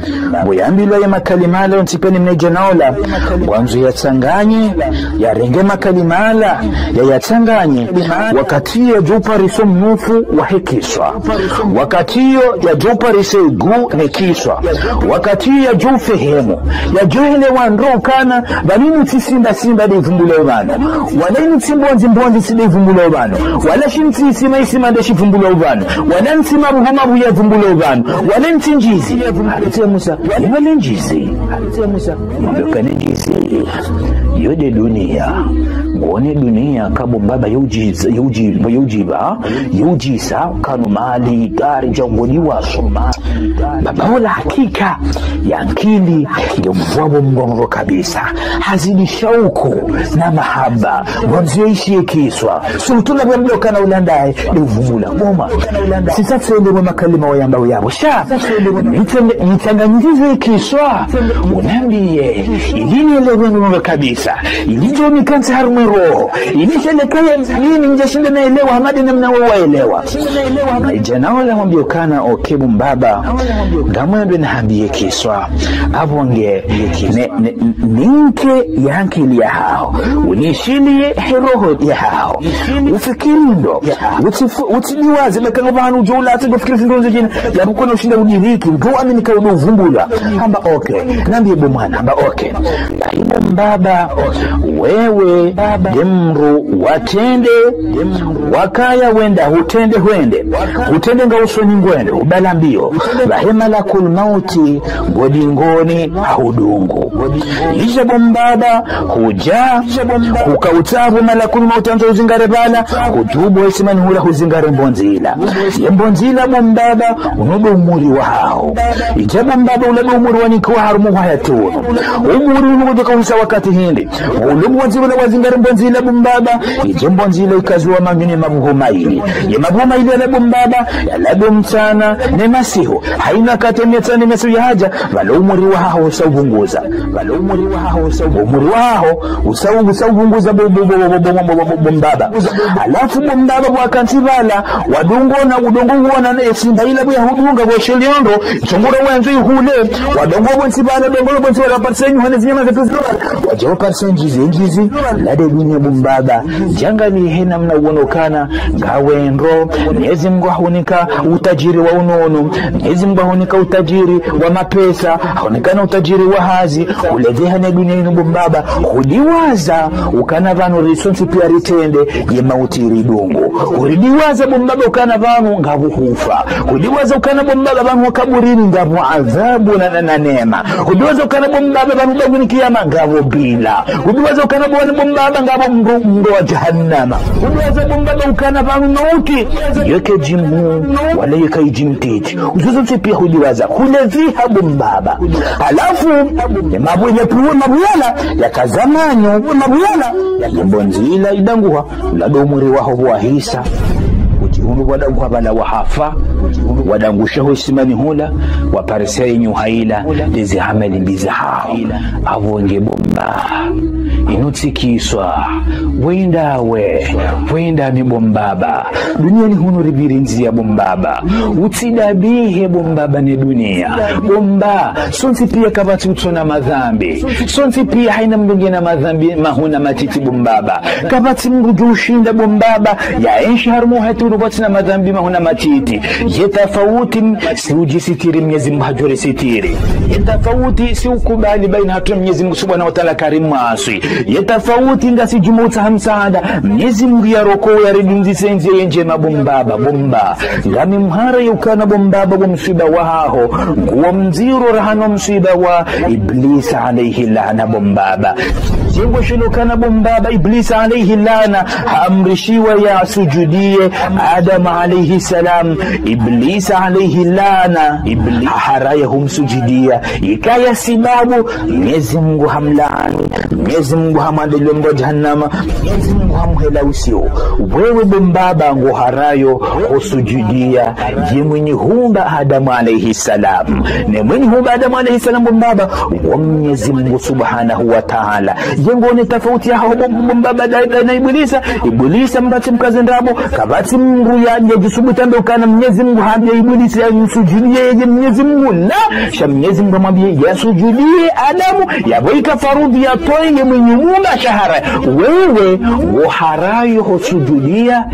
bo yambilwa ye makalima yala yontsi pveni mnaidjana ola, ngwandzo yatsanganye, yarenge makalima yala, ya yatsanganye, wakati yadjo upariso mnofu wahe kiswa. Wakati yo yadjo upariso igu ne kiswa. Wakati yo yadjo ufehemu. Yadjo elewa ndro ukana, pvanu inu tsi simba simba nde ivumbulwa pvanu. Wala inu tsi mbondzi mbondzi tsi nde ivumbulwa pvanu. Wala shinu tsi isima isima nde shivumbulwa pvanu. Wala inu tsi mabuhu mabuhu yavumbulwa pvanu. Wala inu tsi ndjizi. Harite Musa. Wala ndjizi. Mwambie ukana ndjizi. Yo nde duniya. Ngone duniya ka bo mbaba yo udjiza, yo udji-, yo udjiba. Yo udjisa, kanu mali, gari, djangoni wasoma. Baba ola hakika, ya ankili, nge mvwabo mgongo kabisa. Hazidi shauku na mahaba, ngwandzo yaishi ye kiswa. Sultana bwa mdo kana ulandaye, nde uvumbula ngoma. Sisa tsende mwe makalima wayamba uyabo. Sha, nitsanganyize ye kiswa. Unambiye, ili nielewe ngoma kabisa. Ili djo nikantsi harumwa roho. Ili shelekeye nini ndje shinde naelewa, hamadi namna wo waelewa. Mnaidjana ola mwambie ukana, okay bo mbaba. Ngamwendo nihambiye kiswa. Apvo nge, ne, ne, ninke ye ankili yahaho. Unishiliye he roho yahaho. Ufikiri ndo. Utsifu-, utsidiwaze, mekanga pvanu udjo ulatse, ufikiri zindru nzidjina. Yapvo kuna ushinda udiriki, ndo amini ka udo uvumbula. Hamba, okay. Nambiye bo mwana, hamba, okay. Bahi bo mbaba, wewe, nde mdru watrende, wakaya wenda, hutrende hwende, hutrende nga usoni ngwendo, ubala mbio, bahi malakul mauti, ngo dingoni, hahudungu. Idja bo mbaba, hudja, huka utsabu malakul mauti andzo uzingare bala, hutubu isimani hula huzingare mbondzi ila. Ye mbondzi ila bo mbaba, unu ndo umuri wahaho. Idja bo mbaba ula ndo umuri wanikwa harumwa uhayati unu. Umuri unu ngudjo ka unsa wakati hindri. Ulubu wa ndzila wazingara mbondzila bo mbaba, idje mbondzila ikaziwa manyunyu ye mabuho mayili. Ye mabuho mayili yala bo mbaba, yala ndo mtsana, ne masihu. Haina kati metsana ne masihu yahadja, pvala umuri wahaho usa uvunguza. Pvala umuri wahaho usa, umuri wahaho usa, usa uvunguza bo, bo, bo mbaba. Halafu bo mbaba wakantsi pvala, wadungona, udungo uona, ne esimba ila bo yahudunga, bo sheliondro, tsungura wandzo ihule, wadungo pvontsi pvala, dungo pvontsi pvala, parisa nyuha ne zinyama zatru zilo pvala. Wadje waparisa ndjizi, ndjizi, lade dunia bo mbaba. Djangaliye namna uonokana, ngawe ndro, Mnyezi Mungu hahunika utajiri wa unono, Mnyezi Mungu hahunika utajiri wa mapesa, hahunika na utajiri wa hazi, huleveha ne dunia inu bo mbaba, hudiwaza ukana pvanu risontsi pia ritrende, ye mauti ridungu. Huridiwaza bo mbaba ukana pvanu ngapvo hufa. Hudiwaza ukana bo mbaba pvanu kaburini ngapvo adhabu na, na, na neema. Hudiwaza ukana bo mbaba pvanu bangweni kiyama ngapvo bila. Hudiwaza ukana bo, bo mbaba ngapvo mro, mro wa jahannama. Hudiwaza bo mbaba ukana pvanu mauti yeke djimhuu, wala yeka idjimtiti. Uzuzu tsi pia hudiwaza. Huleveha bo mbaba. Halafu, ye mabu, ye puwe mabu yala, yakaza manyo, mabu yala, ye mbondzila idanguha. Lado umuri waho wahisa. Udjihundru wadanguha pvala wahafa. Udjihundru wadangusha ho isimani hula. Waparisa ye nyuha ila. Ndezi hameli mbi zahaho. Apvo nge bo mbaba. Inu tsi kiswa. Wenda we. Wenda mi bo mbaba. Duniani hunu ripviri ndziya bo mbaba. Utsidabihe bo mbaba ne dunia. Bo mba. Sontsi pia kapvatsi utsona madhambi. Sontsi pia haina mdru ngena madhambi mahuu na matiti bo mbaba. Kapvatsi mdru djo ushinda bo mbaba yaenshi harumwa uhayati unu pvatsina madhambi mahuu na matiti. Ye tafauti m-, si udjisitiri Mnyezi Mungu hadjo risitiri. Ye tafauti si ukubali baina hatru Mnyezi Mungu Subhanahu wa Ta'ala karimwaswi. Ye tafauti ngasi djumwa utsaha msaada. Mnyezi Mungu yarokowe yaridundzise ndziya ye ndjema bo mbaba, bo mba. Ngami mhara yukana bo mbaba bo mswiba wahaho. Nguwo mdziro rahana mswiba wa Iblisa alayhi laana bo mbaba. Djengo shilo kana bo mbaba Iblisa alayhi laana haamrishiwa yasujudiye Adam alayhi salam. Iblisa alayhi laana, Ibli-, haharaya humsujudiya. Ikaya sibabu, Mnyezi Mungu hamlaani. Mnyezi Mungu hamwandaliya mro wa jahannama. Mnyezi Mungu hamhela usiyo. Wewe bo mbaba ngoharayo husujudiya ye mwenyi humba Adamu alayhi salam. Ne mwenyi humba Adamu alayhi salam bo mbaba, wo Mnyezi Mungu Subhanahu wa Ta'ala. Ye ngone tafauti yaho bo, bo mbaba da, da, na Iblisa. Iblisa mpvatsi mkaze ndrabo, kapvatsi mdru ya, yadjisubutu yambe ukana Mnyezi Mungu hambiya Iblisa yamsujudiye ye Mnyezi Mungu. La, sha Mnyezi Mungu hamwambiya yasujudiye Adamu, yapvo ika farudhi yatowe ye mwenyi humba sha hara. Wewe, ngoharayo husujudiya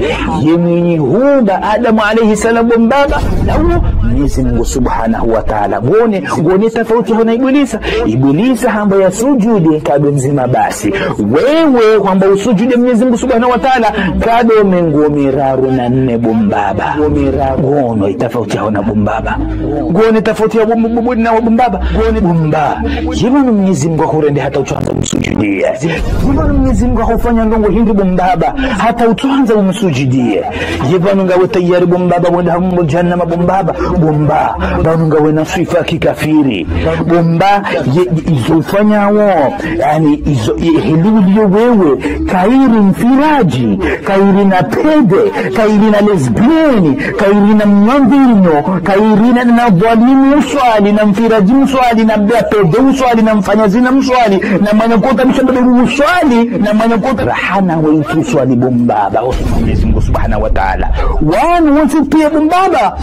ye mwenyi humba Adamu alayhi salam bo mbaba, na wo Mnyezi Mungu Subhanahu wa Ta'ala. Ngone, ngone tafauti yaho na Iblisa. Iblisa hamba yasujudi nkado ndzima basi. Wewe hwamba usujudi Mnyezi Mungu Subhanahu wa Ta'ala nkado mengo miraru na nne bo mbaba. Ngono itafauti yaho na bo mbaba. Ngone tafauti ya bo, bo, bo, na bo mbaba. Ngone bo mba. Ye pvanu Mnyezi Mungu hakurende hata utsandza umsujudiye. Ye pvanu Mnyezi Mungu hakufanya ndrongo hindri bo mbaba hata utsandza umsujudiye. Ye pvanu ngawe tayari bo mbaba wenda hambo jahannama bo mbaba. Bo mba. Pvanu ngawe na swifa kikafiri. Bo mba ye, ye, izo ufanyawo. Yaani izo, ye, heli uliyo wewe. Kayiri mfiraji. Kayiri na pede. Kayiri na lesbienne. Kayiri na mnywa mvinyo. Kayiri na, na dhwalimu uswali. Na mfiraji uswali. Na bea pede uswali. Na mfanya zina uswali. Na mwenye kota mshambe uswali. Na mwenye kota rahana wa itu uswali bo mbaba. Mnyezi Mungu Subhanahu wa Ta'ala. Wanu wontsi pia bo mbaba.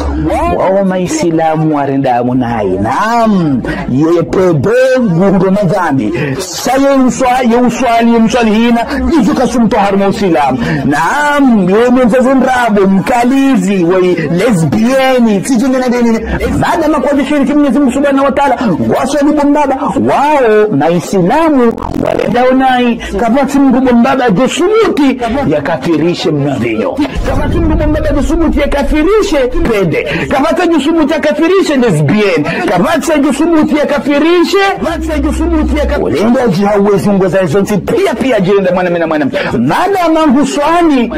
Wao Maislamu warenda amunayi. Naam. Ye pede nguhundro madhambi. Sha ye uswa-, ye uswali, ye mswali hina, izo kasumtowa harumwa Usilamu. Naam, ye mwenza ze ndrabo, mkalizi, we lesbienne, tsi djingine dini. Madamu kwadja shiriki Mnyezi Mungu Subhanahu wa Ta'ala, ngwaswali bo mbaba, wao, Maislamu, warenda amunayi, kapvatsi mdru bo mbaba, djo subuti, yakafirishe mnwa mvinyo. Kapvatsi mndru bo mbaba djosubuti yakafirishe pede. Kapvatsi djosubuti yakafirishe lesbienne. Kapvatsi djosubuti yakafirishe. Kapvatsi djosubuti yaka-, ulenda djiha uwezi ngoza zontsi pia pia djirenda mwana mina mwana. Mada mangu swali.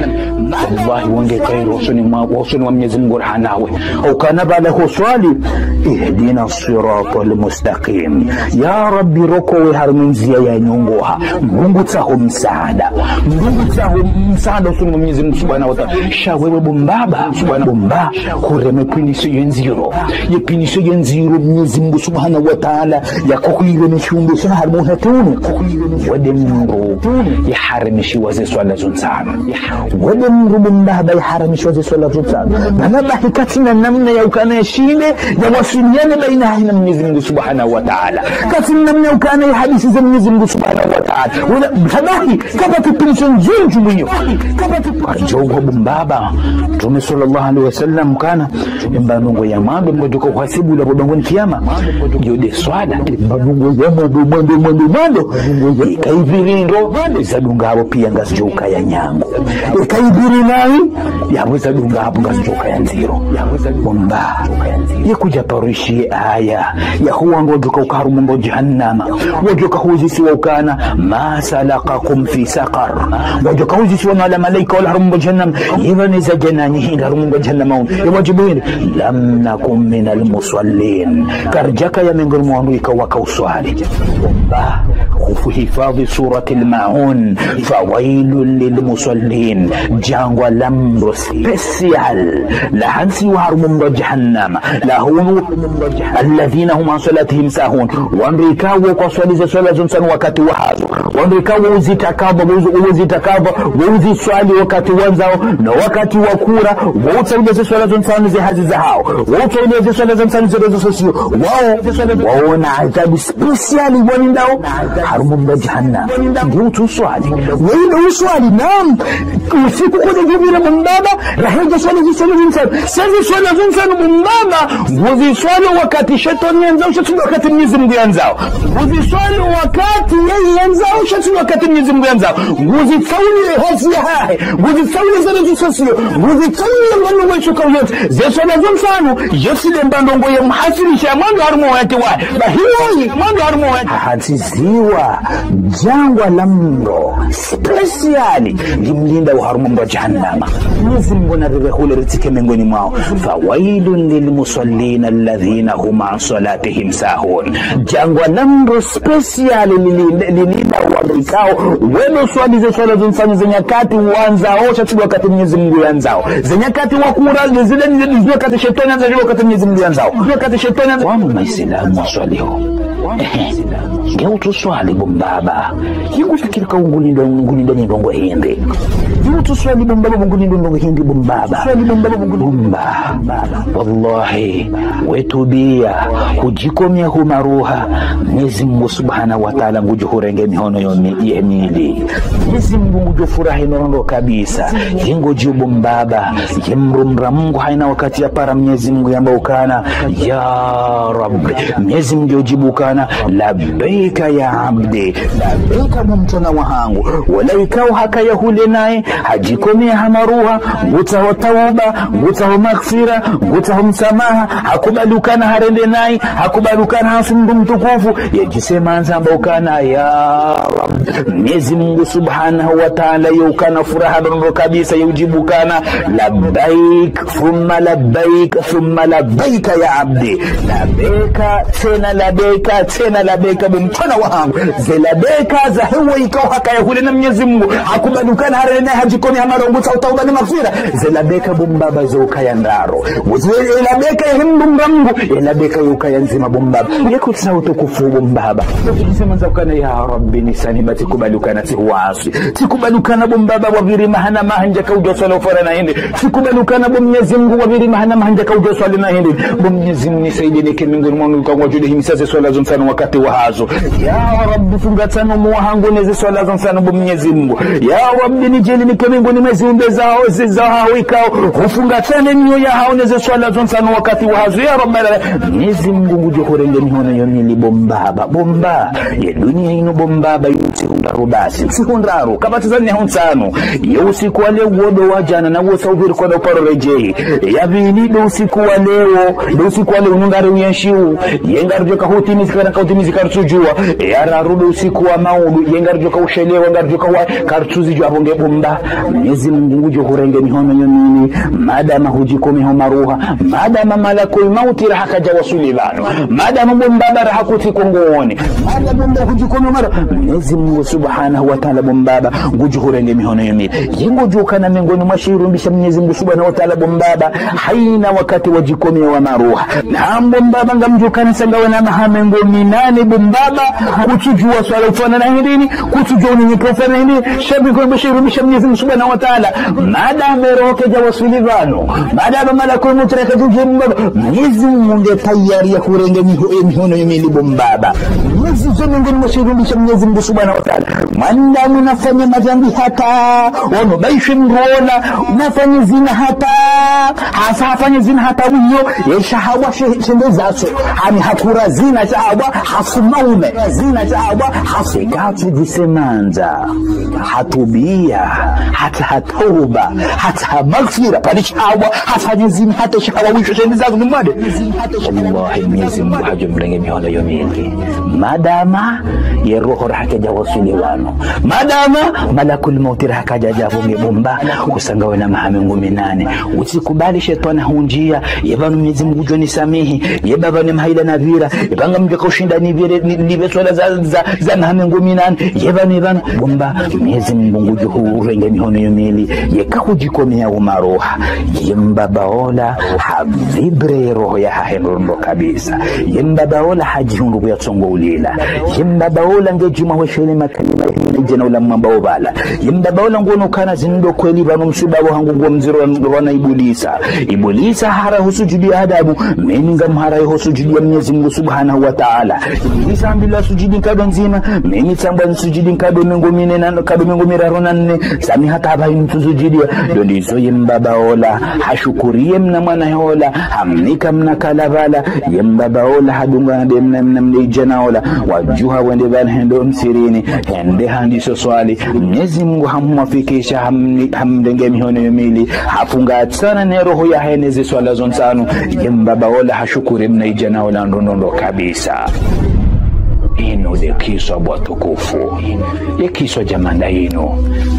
Wallahi, wonge kairo usoni mwa, usoni mwa Mwenyezi Mungu rahana we. Ukana bala ho swali. Ihdina sirata al-mustaqim. Ya Rabbi, rokowe harumwa ndzia ya nyongoha. Mrungu tsaho msaada. Mrungu tsaho msaada usoni mwa Mwenyezi Mungu Subhanahu wa Ta'ala. Sha wewe bo mbaba, Subhanahu bo mba, hureme punition ye ndziro. Ye punition ye ndziro Mwenyezi Mungu Subhanahu wa Ta'ala, yakohwireme shiumbe shana harumwa uhayati unu. Wende mndru yaharamishiwa ze swala zontsanu. Wende mndru bo mbaba yaharamishiwa ze swala zontsanu. Mana bahi katsina namna ya ukana yashinde, yawasiliane baina hahe na Mwenyezi Mungu Subhanahu wa Ta'ala. Katsina namna ya ukana yahadisi ze Mwenyezi Mungu Subhanahu wa Ta'ala. Wala, bahi, kapvatsi punition nzunju mwenyo. Kapvatsi punition. Djongo bo mbaba. Mtrume swallallahu alayhi wa sallam kana, emba ndrongo ya mwando, mdjoka uhasibu la bo ndrongo ni kiyama. Yo nde swala. Emba ndrongo ya mwando, mwando, mwando, mwando. Ika ipviri ndro, zadunga apvo pia ngazidjo ukaya nyangu. Ika ipviri nayi, yapvo zadunga apvo ngazidjo ukaya ndziro. Bo mba. Ye kudja parushi aya. Yahuwa ngwadjoka uka harumwa moro jahannama. Wadjoka huzisiwa ukana, ma salakakum fi saqar. Wadjoka huzisiwa na wala malaika wala harumwa moro jahannama. Yipvaneza djananyi hindri harumwa moro jahannama unu. Ye wadjibu hindri, lam nakum minal musallin. Karidjakaya mengoni mwa wandru ikao waka uswali. Ba, hufu hifadhi suratil Maun, fawailun lil musallin. Djangwa la moro spécial, la hantsiwa harumwa moro jahannama, la hunu, alladhina hum an salatihim sahun. Wandru ikao kwaswali ze swala zontsanu wakati wahazo. Wandru ikao uzitakavo, uzi-, uzitakavo, uziswali wakati wandzao, na wakati wakura, watsaulia ze swala zontsanu ze hazi zahao, watsaulia ze swala zontsanu ze réseaux sociaux, wao, waona adhabu spécial wanindao, harumwa moro jahannama. Nge utsuswali. Wende uswali, naam. Usiku kudja djipvira bo mbaba, raha djaswali ze swala zontsanu. Ze swala zontsanu bo mbaba, nguziswali wakati shetwani yandzao, sha tsi wakati Mwenyezi Mungu yandzao. Nguziswali wakati yeye yandzao, sha tsi wakati Mwenyezi Mungu yandzao. Nguzitsaulie hazi yahahe. Nguzitsaulie ze réseaux sociaux. Nguzitsaulie manu wesho kauyoti. Ze swala zontsanu, yesi nde mba ndrongo ya muhasirisha mwando harumwa uhayati wahe. Bahi woyi, mwando harumwa uhayati. Hantsiziwa, djangwa la moro spécial, limlindao harumwa moro jahannama. Mwenyezi Mungu narihule ritsike mengoni mwao. Fawailun lil musallin alladhina hum an salatihim sahun. Djangwa la moro spécial lili-, lilindao wandru ikao wendo swali ze swala zontsanu ze nyakati wandzao, sha tsi wakati Mwenyezi Mungu yandzao. Ze nyakati wakura, zile, zile, zile wakati shetwani yandzao, wakati Mwenyezi Mungu yandzao. Wakati shetwani yandzao. Wanu Maislamu waswaliho. Ehe. Nge utsuswali bo mbaba. Ye kufikiri ka ungulindo, ungulindo ni ndrongo hindri. Ye utsuswali bo mbaba, ungulindo ndrongo hindri bo mbaba. Swali bo mbaba, ungulindo. Bo mbaba. Wallahi, wetubiya, hudjikomea humaruha, Mwenyezi Mungu Subhanahu wa Ta'ala ngudjo hurenge mihono yo mi-, ye mili. Mwenyezi Mungu ngudjo furahi nono kabisa. Ye ngodjo bo mbaba, ye mdrumshe Mungu hayina wakati yapara Mwenyezi Mungu yamba ukana, ya Rabbi. Mwenyezi Mungu yodjibu ukana, labbaika ya abdi. Labbaika bo mtrwana wahangu. Wala ikao hakaya hule naye, hadjikomea hamaruha, ngutsaho tauba, ngutsaho maghfira, ngutsaho msamaha, hakubali ukana harende naye, hakubali ukana hasi mndru mtukufu, yadjisemandza amba ukana, ya Rabbi. Mwenyezi Mungu Subhanahu wa Ta'ala, ye ukana furaha nono kabisa, ye udjibu ukana, labbaik, thumma labbaik, thumma labbaik ya abdi. Labeka, tsena labeka, tsena labeka, bo mtrwana wahangu. Ze labeka zahe wo ikao hakaya hule na Mwenyezi Mungu, hakubali ukana harende naye, hadjikomea hamaruha, ngutsaho tauba na maghfira. Ze labeka bo mbaba zo ukaya ndraru. Ze labeka yahe mdrumshe Mungu, ye labeka yo ukaya ndzima bo mbaba. Ye kutsaha utukufu bo mbaba. Ye kutsemandza ukana, ya Rabbi, nisamihi, ba tsikubali ukana tsihuasi. Tsikubali ukana bo mbaba wapviri maha na maha ndjaka udjo swali faradhwi na hindri. Tsikubali ukana bo Mwenyezi Mungu wapviri maha na maha ndjaka udjo swali na hindri. Bo Mwenyezi Mungu nisaidie nike mengoni mwa wanu ikao ngwadjo himisa ze swala zontsanu wakati wahazo. Ya Rabbi, fungatsana moyo wahangu neze swala zontsanu bo Mnyezi Mungu. Ya Rabbi, nidjaanli nike miongoni mwa ziumbe zaho, zi-, zaho ikao hufungatsana miyo yahawo neze swala zontsanu wakati wahazo. Ya Rabbi, Mnyezi Mungu ngudjo hurenge mihono yo mili bo mbaba, bo mbaba. Ye dunia inu bo mbaba, yo ntsihu ndraru basi, ntsihu ndraru, kapvatsi za ntsihu ntsanu. Ye usiku wa leo ndo wa djana, na wosa upviri kwandza uparo redjeyi. Ya pvili ndo usiku wa leo, ndo usiku wa leo unu ngari uyenshio. Ye ngaridjo ka hutimizi kana ka hutimizi karitsudjua. Ya raru ndo usiku wa maudu, ye ngaridjo ka ushelewa, ngaridjo ka wa, karitsuzidjua bo nge bo mbaba. Mnyezi Mungu ngudjo hurenge mihono yo mili, madama hudjikome ho maruha, madama malakul mauti raha kadja waswili pvanu, madama bo mbaba raha kutsi ko ngoni, madama bo mbaba hudjikome ho maruha. Mnyezi Mungu Subhanahu wa Ta'ala bo mbaba, ngudjo hurenge mihono yo mili. Ye ngodjo kana miongoni mwa shirumbi sha Mnyezi Mungu Subhanahu wa Ta'ala bo mbaba, hayina wakati wadjikome wa maruha. Na bo mbaba ngamdjo kana sa ngawe na maha mengo minane bo mbaba, kutsudjua swala ufanana hindrini, kutsudjua unyenyekea ufanana hindrini, sha miongoni mwa shirumbi sha Mnyezi Mungu Subhanahu wa Ta'ala. Madama roho kaidja waswili pvanu, madama malakul mauti raha kadja udjia bo mbaba, Mnyezi Mungu nge tayari ya hurenge miho-, e mihono yo mili bo mbaba. Mnyezi Mungu miongoni mwa shirumbi sha Mnyezi Mungu Subhanahu wa Ta'ala. Mwanadamu nafanye madhambi hata, ono, baishe mdru ola, nafanye zina hata, hasa hafanye zina hata uyo, ye shahawa she-, shende zaso. Hani hakura zina shahawa, hafuma ume. Zina shahawa, hafika. Katsudjisemandza, hatubia, hata hatauba, hata maghfira, pvali shahawa, hafanye zina hata shahawa wisho shende zaso, ni mwade. Wallahi, Mnyezi Mungu hadjo mrenge mihono yo mili. Madama ye roho raha kaidja waswili pvanu, madama malakul mauti raha kadja dja bo nge bo mbaba, usa ngawe na maha mengo minane. Utsikubali shetwani hundjia, ye pvanu Mnyezi Mungu ngudjo nisamihi, ye pvanu maha ila napvira, ye pvanu ngamdjo ka ushinda nipvire, ni-, nipve swala za, za, za maha mengo minane, ye pvanu, ye pvanu. Bo mbaba, Mnyezi Mungu ngudjo hurenge mihono yo mili, ye ka hudjikomea o maruha. Ye mbaba ola, ha vibre roho yahahe ndrondro kabisa. Ye mbaba ola hadjihundru kuya tsongo ulila. Ye mbaba ola nge djuma hweshele makalima, ye djana ula mwamba obala. Ye mbaba ola ngono kana zinu ndo kweli pvanu mswiba wahangu ngo mdziro wa, wa na Ibulisa. Ibulisa hara ho sujudi ya Adamu, mimi ngamhara ho sujudi ya Mnyezi Mungu Subhanahu wa Ta'ala. Ibulisa hambilwa sujudi nkado ndzima, mimi tsambwa nsujudi nkado mengo mine na, nkado mengo miraru na nne, sami hata pvahi ntsuzujudi. Ndo ndizo ye mbaba ola, hashukuriye mna mwana ola, hamnika mna kalabala, ye mbaba ola hadungana nde mna, mna, mna idjana ola, wadjuha wende pvanu hende msirini, hende handiso swali, Mnyezi Mungu hamwafikisha, hamni-, hamrenge mihono yo mili, hafungatsana ne roho yahe neze swala zontsanu, ye mbaba ola hashukuri mna idjana ola ndrondro kabisa. Inu nde kiswa bo watukufu. Ye kiswa dja manda inu,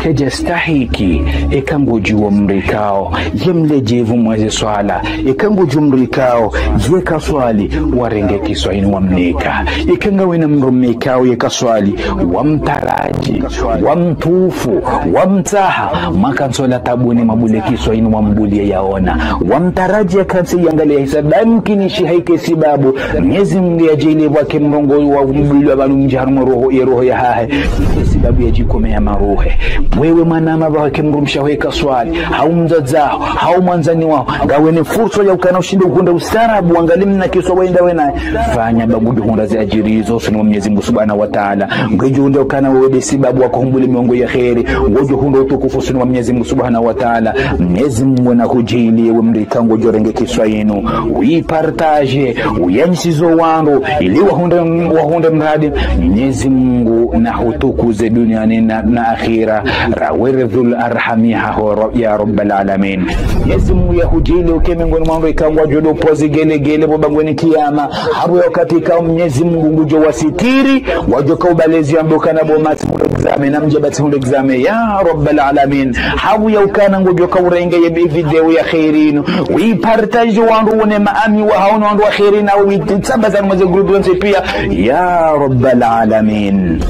kedja stahiki, eka ngodjuo mdru ikao ye mlejevu mweze swala, eka ngodjuo mdru ikao ye kaswali, warenge kiswa inu wamnika. Eka ngawe na mdrume ikao ye kaswali, wamtaraji, wamtufu, wamtsaha, maka ntsola tabuni mabule kiswa inu wambulie yaona. Wamtaraji yakantsi yangalie hisabu, mkinishi haike sibabu, Mnyezi Mungu yadjaanlie pvwake mrongoo wa umbulwa pvanu mdja harumwa roho, ye roho yahahe, ike sibabu yadjikomea maruhe. Wewe mwanama pvwake mdrumshe waho ye kaswali, hau mdzadze waho, hau mwandzani waho, ngawe ne fursa ya ukana ushinde uhundra ustaarabu, wangalie mna kiswa wenda wenaye. Fanya ba ngudjo hundra ze adjiri zo usoni mwa Mnyezi Mungu Subhanahu wa Ta'ala. Ngudjo hundra ukana wewe nde sibabu wa kuhumbuli miongo ya kheri. Ngudjo hundra utukufu usoni mwa Mnyezi Mungu Subhanahu wa Ta'ala. Mnyezi Mungu nahudjaanlie we mdru ikao ngodjo renge kiswa inu, uipartage, uyanyisizo wandru, ili wahundre, wahundre muradi. Mnyezi Mungu nahutukuze duniani na, na akhira. Rawere dhul arhami haho ra-, ya Rabbal Alamin. Mnyezi Mungu yahudjaanlie uke miongoni mwa wandru ikao ngwadjo ndo pozi gelegele bo bangweni kiyama. Hapvo ye wakati ikao Mnyezi Mungu ngudjo wasitiri, wadjo ka ubalezi yambe ukana bo matsi hundre examen, na mdja batsi hundre examen. Ya Rabbal Alamin. Hapvo ye ukana ngodjo ka urenge ye video ya kheri inu, uipartage wandru wone maami wahaho no wandru wa kheri na uitsambaza harumwa ze groupe zontsi pia. Ya Rabbal Alamin.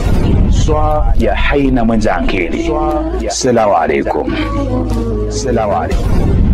Swa ya hayina mwendza ankili. Salamu alaikum. Salamu alaikum.